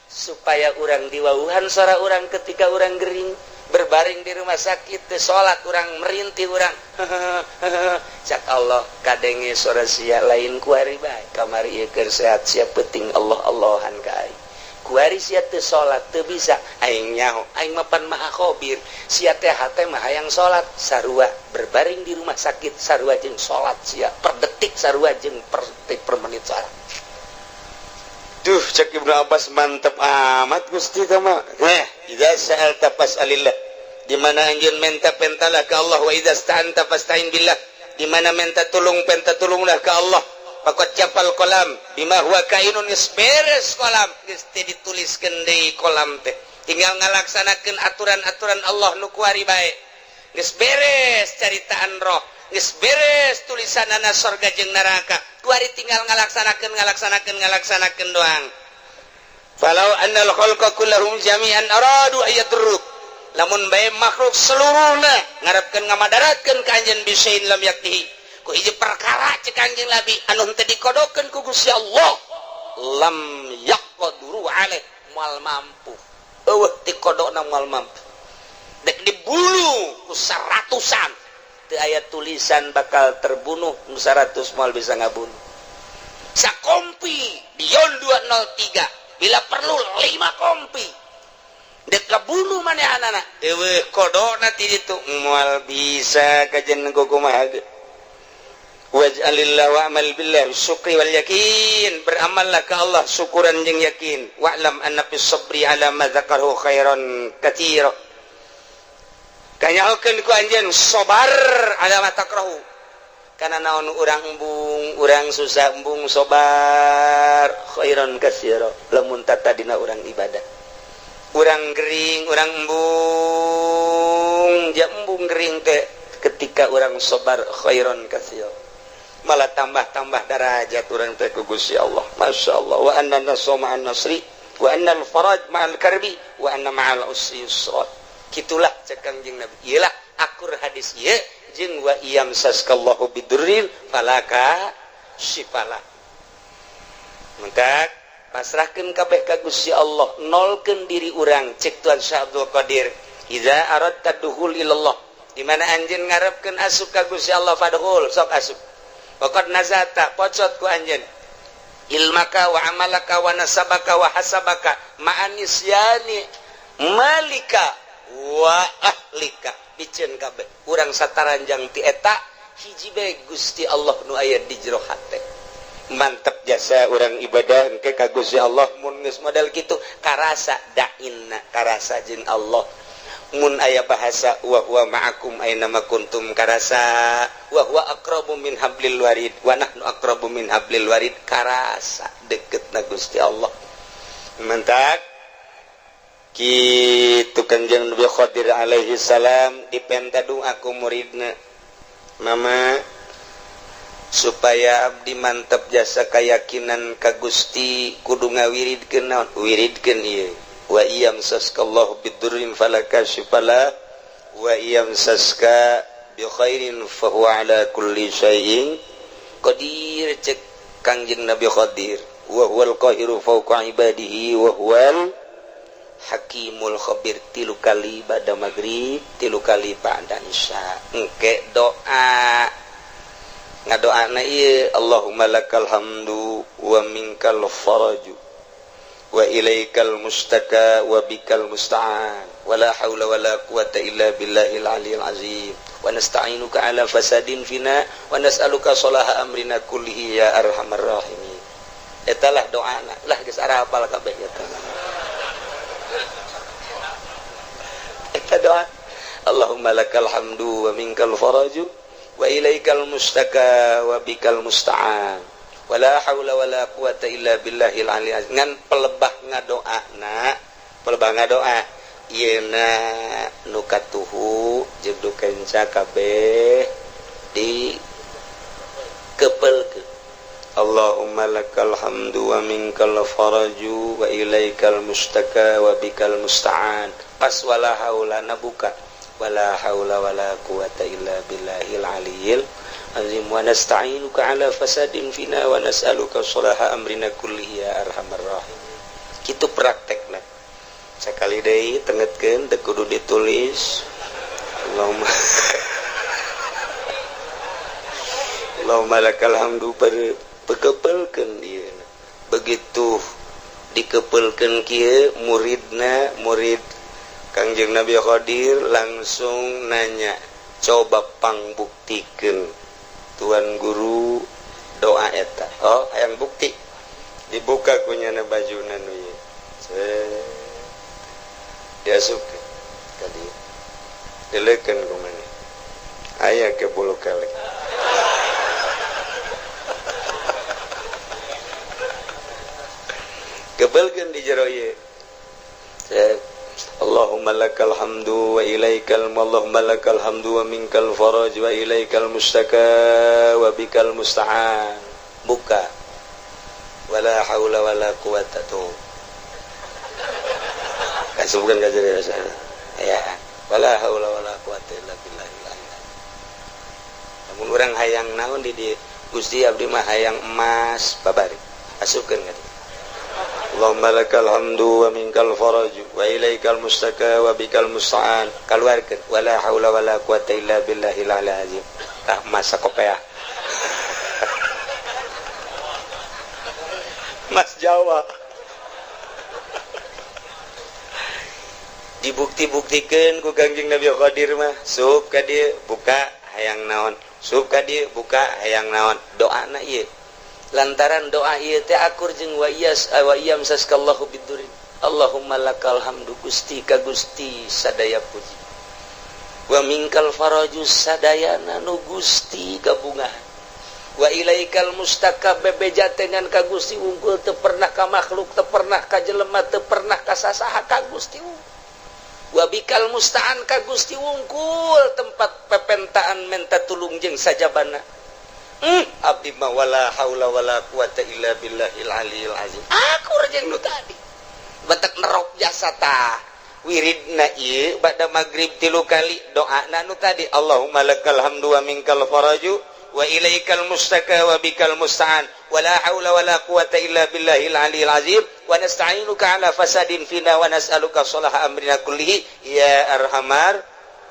Supaya urang diwauhan sora urang ketika urang gering, berbaring di rumah sakit, teu salat urang, merintih urang, cak Allah, kadenge sora sia lain kuari bae. Kamari ieu keur sehat sia penting Allah Allahan ka aing. Kuari sia teu salat, teu bisa, aing nyaho, aing mah pan maha khabir. Sia teh hate mah hayang salat, sarua berbaring di rumah sakit sarua jeung salat sia per detik, sarua jeung per detik, per menit salat. Duh, cek Ibnu Abbas, mantep amat Gusti tama. Eh, idza sa'alta fas'alillah. Di mana anjeun menta, pentalah ke Allah. Wa idza sta'anta fasta'in billah. Di mana menta tulung, penta tulunglah ke Allah. Faqad jaffal qalam bima huwa kainun. Geus beres kolam, geus teu dituliskeun deui kolam teh. Tinggal ngalaksanakeun aturan-aturan Allah nu kuari bae. Geus beres caritaan roh, geus beres tulisanana sorga jeung neraka. Kuari tinggal ngalaksanakeun, ngalaksanakeun, ngalaksanakeun doang. Falau annal khalqa kullahum jami'an aradu ayadurruk, lamun bae makhluk seluruhna ngarepkeun ngamadaratkeun ka anjeun, bisain lam yaktihi, ku hiji perkara, cek Kanjeng Nabi, anu henteu dikodokeun ku Gusti Allah, lam yaqduru alaih, moal mampu. Eueuh dikodokna moal mampu. Dek dibunuh ku seratusan, teu aya tulisan bakal terbunuh, nu 100 moal bisa ngabunuh. Sakompi Dion 203, bila perlu 5 kompi, dek kabunuh manehanana, eueuh kodokna ti ditu, moal bisa kajen kumaha ge. Waj'alillah wa'mal billah syukri wal yakin, beramallah ke Allah syukuran jeung yakin. Wa'lam anna fis sabri ala ma dzakarahu khairan katsira. Kanyahokeun ku anjeun sabar ala ma takrahu. Kana naon urang embung, urang susah embung sabar khairan katsira. Lamun tatadina urang ibadah. Urang gering, urang embung, ja embung gering teh ketika urang sabar khairan katsira. Malah tambah-tambah darajat urang teh ku Gusti Allah. Masya Allah. Wa anna nasra ma'an nasri wa anna al-faraj ma'al karbi wa anna ma'al usri yusra. Kitulah cek Kangjeng Nabi. Iyalah akur hadis ieu jeung wa iyam saskallahu bidurrin falaka syifalah. Mentak pasrahkeun kabeh ka Gusti Allah, nolkeun diri urang cek Tuan Syekh Abdul Qadir. Iza aradta dukhul ilallah. Di mana anjeun ngarepkeun asup ka Gusti Allah fadkhul, sok asup. Waqad nazata pocot ku anjeun ilmaka wa amalaka wa nasabaka wa hasabaka ma'anisyani malika wa ahlika piceun kabeh urang sataranjang ti eta hiji bae Gusti Allah nu aya di jero hate. Mantep jasa urang ibadah engke ka Gusti Allah mun geus model kitu karasa dainna karasa jeung Allah. Mun aya bahasa wa huwa ma'akum aina ma kuntum karasa wa huwa aqrabu min hablil warid wa nahnu aqrabu min hablil warid karasa deketna Gusti Allah. Mentak kitu Kanjeng Nabi Khadir alaihi salam dipenta doa ku muridna, mama supaya abdi mantep jasa keyakinan ka Gusti kudu ngawiridkeun naon wiridkeun ieu. Wa iyam saskallahu bidurrin falaka syifala wa iyam saska bi khairin fa huwa ala kulli syai'in qadir. Cek Kangjeng Nabi Khadir wa huwal qahiru fawqa ibadihi wa huwal hakimul khabir. 3 kali ba'da maghrib, 3 kali ba'da isya. Engke doa ngadoana ieu Allahumma lakal hamdu wa minkal faraju wa ilaikal mustaka wa bikal musta'an wala haula wala quwata illa billahil aliyil azim wa nasta'inuka ala fasadin fina wa nas'aluka salaha amrina kullihi ya arhamar rahimin. Etalah doana lah geus arapal kabeh eta. Eta doa Allahumma lakal hamdu wa minkal faraju wa ilaikal mustaka wa bikal musta'an wala haula wala quwata illa billahil aliyil azim. Ngan pelebah ngadoana, pelebah ngadoa ieuna nu katuhu jeung nu kenca kabeh di kepelkeun. Allahumma lakal hamdu wa minkal faraju wa ilaikal mustaka wa bikal musta'an. Pas wala haula nabuka wala haula wala quwata illa billahil aliyil azim wa nasta'inuka ala fasadin fina wa nas'aluka salaha amrina kullihi ya arhamar rahimin. Kitu praktekna. Sakali deui tengetkeun teu kudu ditulis. Allahumma Allahumma lakal hamdu pekepelkeun ieu. Begitu dikepelkeun kieu muridna, murid Kangjeng Nabi Khadir langsung nanya, coba pangbuktikeun Tuan Guru doa eta. Oh, hayang bukti. Dibuka kunyana bajuna nu ieu. Diasupkeun ka dieu. Dileukeun ku maneh. Aya ke bulu kelek. Kebelkeun di jero ieu. Allahumma lakal hamdu wa ilaikal Allahumma lakal hamdu wa minkal faraj wa ilaikal mustaka wa bikal musta'an. Buka. Wala haula wala quwata tuh. Kasubkeun ka jero ya. Wala haula wala quwata illa billah. Lamun urang hayang naon di dieu Gusti abdi mah hayang emas babari. Asupkeun ka dieu. Allahumma lakal hamdu wa minkal faraju wa ilaikal mustaka wa bikal musta'an. Kaluarkeun wala haula wala quwata illa billahil aliyil azim. Tah masa kopea. Mas Jawa. Dibukti-buktikeun ku Kangjeng Nabi Qadir mah, sup ka dieu buka hayang naon, Sup ka dieu buka hayang naon doana ieu. Lantaran doa ieu teh akur jeung wa iyas wa iyamsaskallahu bidurrin. Allahumma lakal hamdu, Gusti, ka Gusti sadaya puji. Wa minkal faraju, sadayana nu Gusti gabungan. Wa ilaikal mustaka, bebeja dengan ka Gusti wungkul, teu pernah ka makhluk, teu pernah ka jelema, teu pernah ka sasaha, ka Gusti wungkul. Wa bikal musta'an, ka Gusti wungkul tempat pepentaan menta tulung jeung sajabana. Abdi mah wala haula wala quwata illa billahil aliyil azim. Akur jeung nu tadi. Batak nerok jasa tah. Wiridna ieu ba'da magrib tilu kali, doana nu tadi, Allahumma lakal hamdu wa minkal faraju wa ilaikal mustaka wa bikal musta'an wa la haula wa la quwata illa billahil aliyil azim wa nasta'inuka ala fasadin fina wa nas'aluka salaha amrina kullihi ya arhamar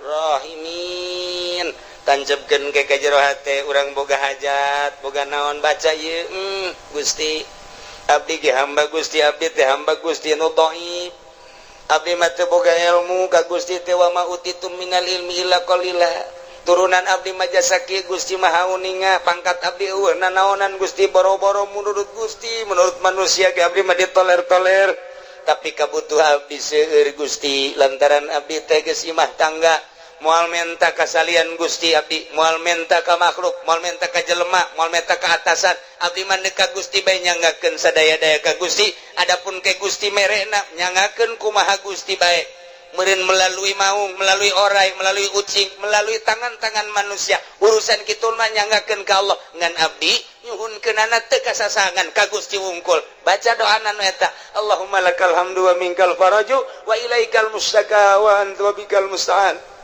rahimin. Tancapkeun ke ka jero hate, urang boga hajat, boga naon, baca ieu. Gusti, abdi ge hamba Gusti, abdi teh hamba Gusti nu dhaif, abdi mah teu boga ilmu ka Gusti teh, wa ma utitum minal ilmi illa qalila. Turunan abdi mah jasa kieu, Gusti Maha Uninga, pangkat abdi eueuh nanaonan Gusti, boro-boro menurut Gusti, menurut manusia ge abdi mah ditoler-toler, tapi kabutuh abdi seueur, Gusti, lantaran abdi teh geus imah tangga, moal menta kasalian Gusti, abdi moal menta ka makhluk, moal menta ka jelema, moal menta ka atasan, abdi mah ka Gusti bae, nyanggakeun sadaya-daya ka Gusti. Adapun ke Gusti merena nyangakeun kumaha Gusti bae meureun, melalui maung, melalui orai, melalui ucing, melalui tangan-tangan manusia, urusan kitu mah nyanggakeun ka Allah. Ngan abdi nyuhunkeunana teu kasasangan, ka Gusti wungkul. Baca doana nu eta, Allahumma lakal hamdu wa minkal faraju wa ilaikal mustaka wa anta wa bikal musta'an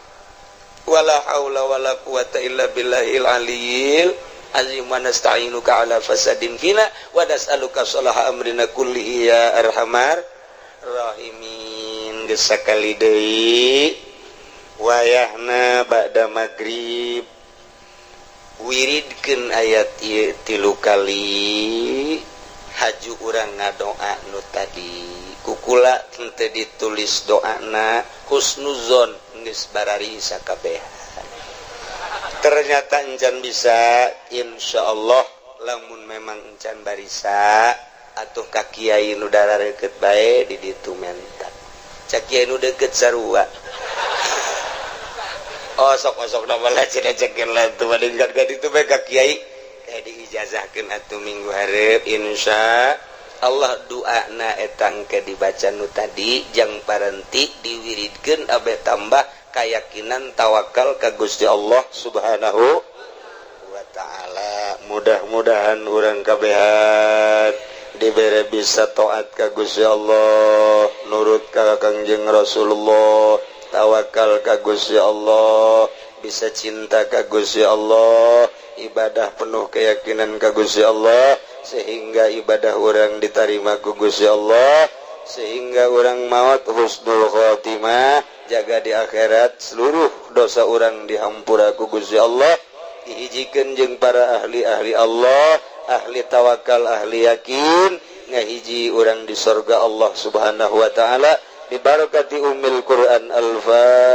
wala haula wala quwata illa billahil aliyil azim wa nasta'inuka ala fasadin fina wa nas'aluka salaha amrina kullihi ya arhamar rahimin. Geus sakali deui, wayahna ba'da magrib, wiridkeun ayat ieu tilu kali, haju urang ngadoa nu tadi. Kukula henteu ditulis doana, husnuzon geus barari sakabehan. Ternyata encan bisa, insyaallah lamun memang encan barisa atuh ka kiai nu deket bae di ditu, menta cak kiai nu deket sarua. Oh, sok osok nama lah cenah cekeun lah tuh bandingkan ka ditu bae ka kiai, kayak diijazahkeun atuh minggu hareup, insya Allah. Doana eta engke dibaca nu tadi, jang parenti diwiridkeun abe tambah keyakinan tawakal ka Gusti Allah Subhanahu wa taala. Mudah-mudahan urang kabehan dibere bisa taat ka Gusti Allah, nurut ka Kangjeng Rasulullah, tawakal ka Gusti Allah, bisa cinta ka Gusti Allah, ibadah penuh keyakinan ka Gusti Allah, sehingga ibadah urang diterima ku Gusti Allah, sehingga urang maut husnul khotimah, jaga di akhirat seluruh dosa urang dihampura ku Gusti Allah, dihijikeun jeung para ahli-ahli Allah, ahli tawakal, ahli yakin, ngahiji urang di sorga Allah Subhanahu wa taala, bibarakati ummil Quran. Al-Fatihah.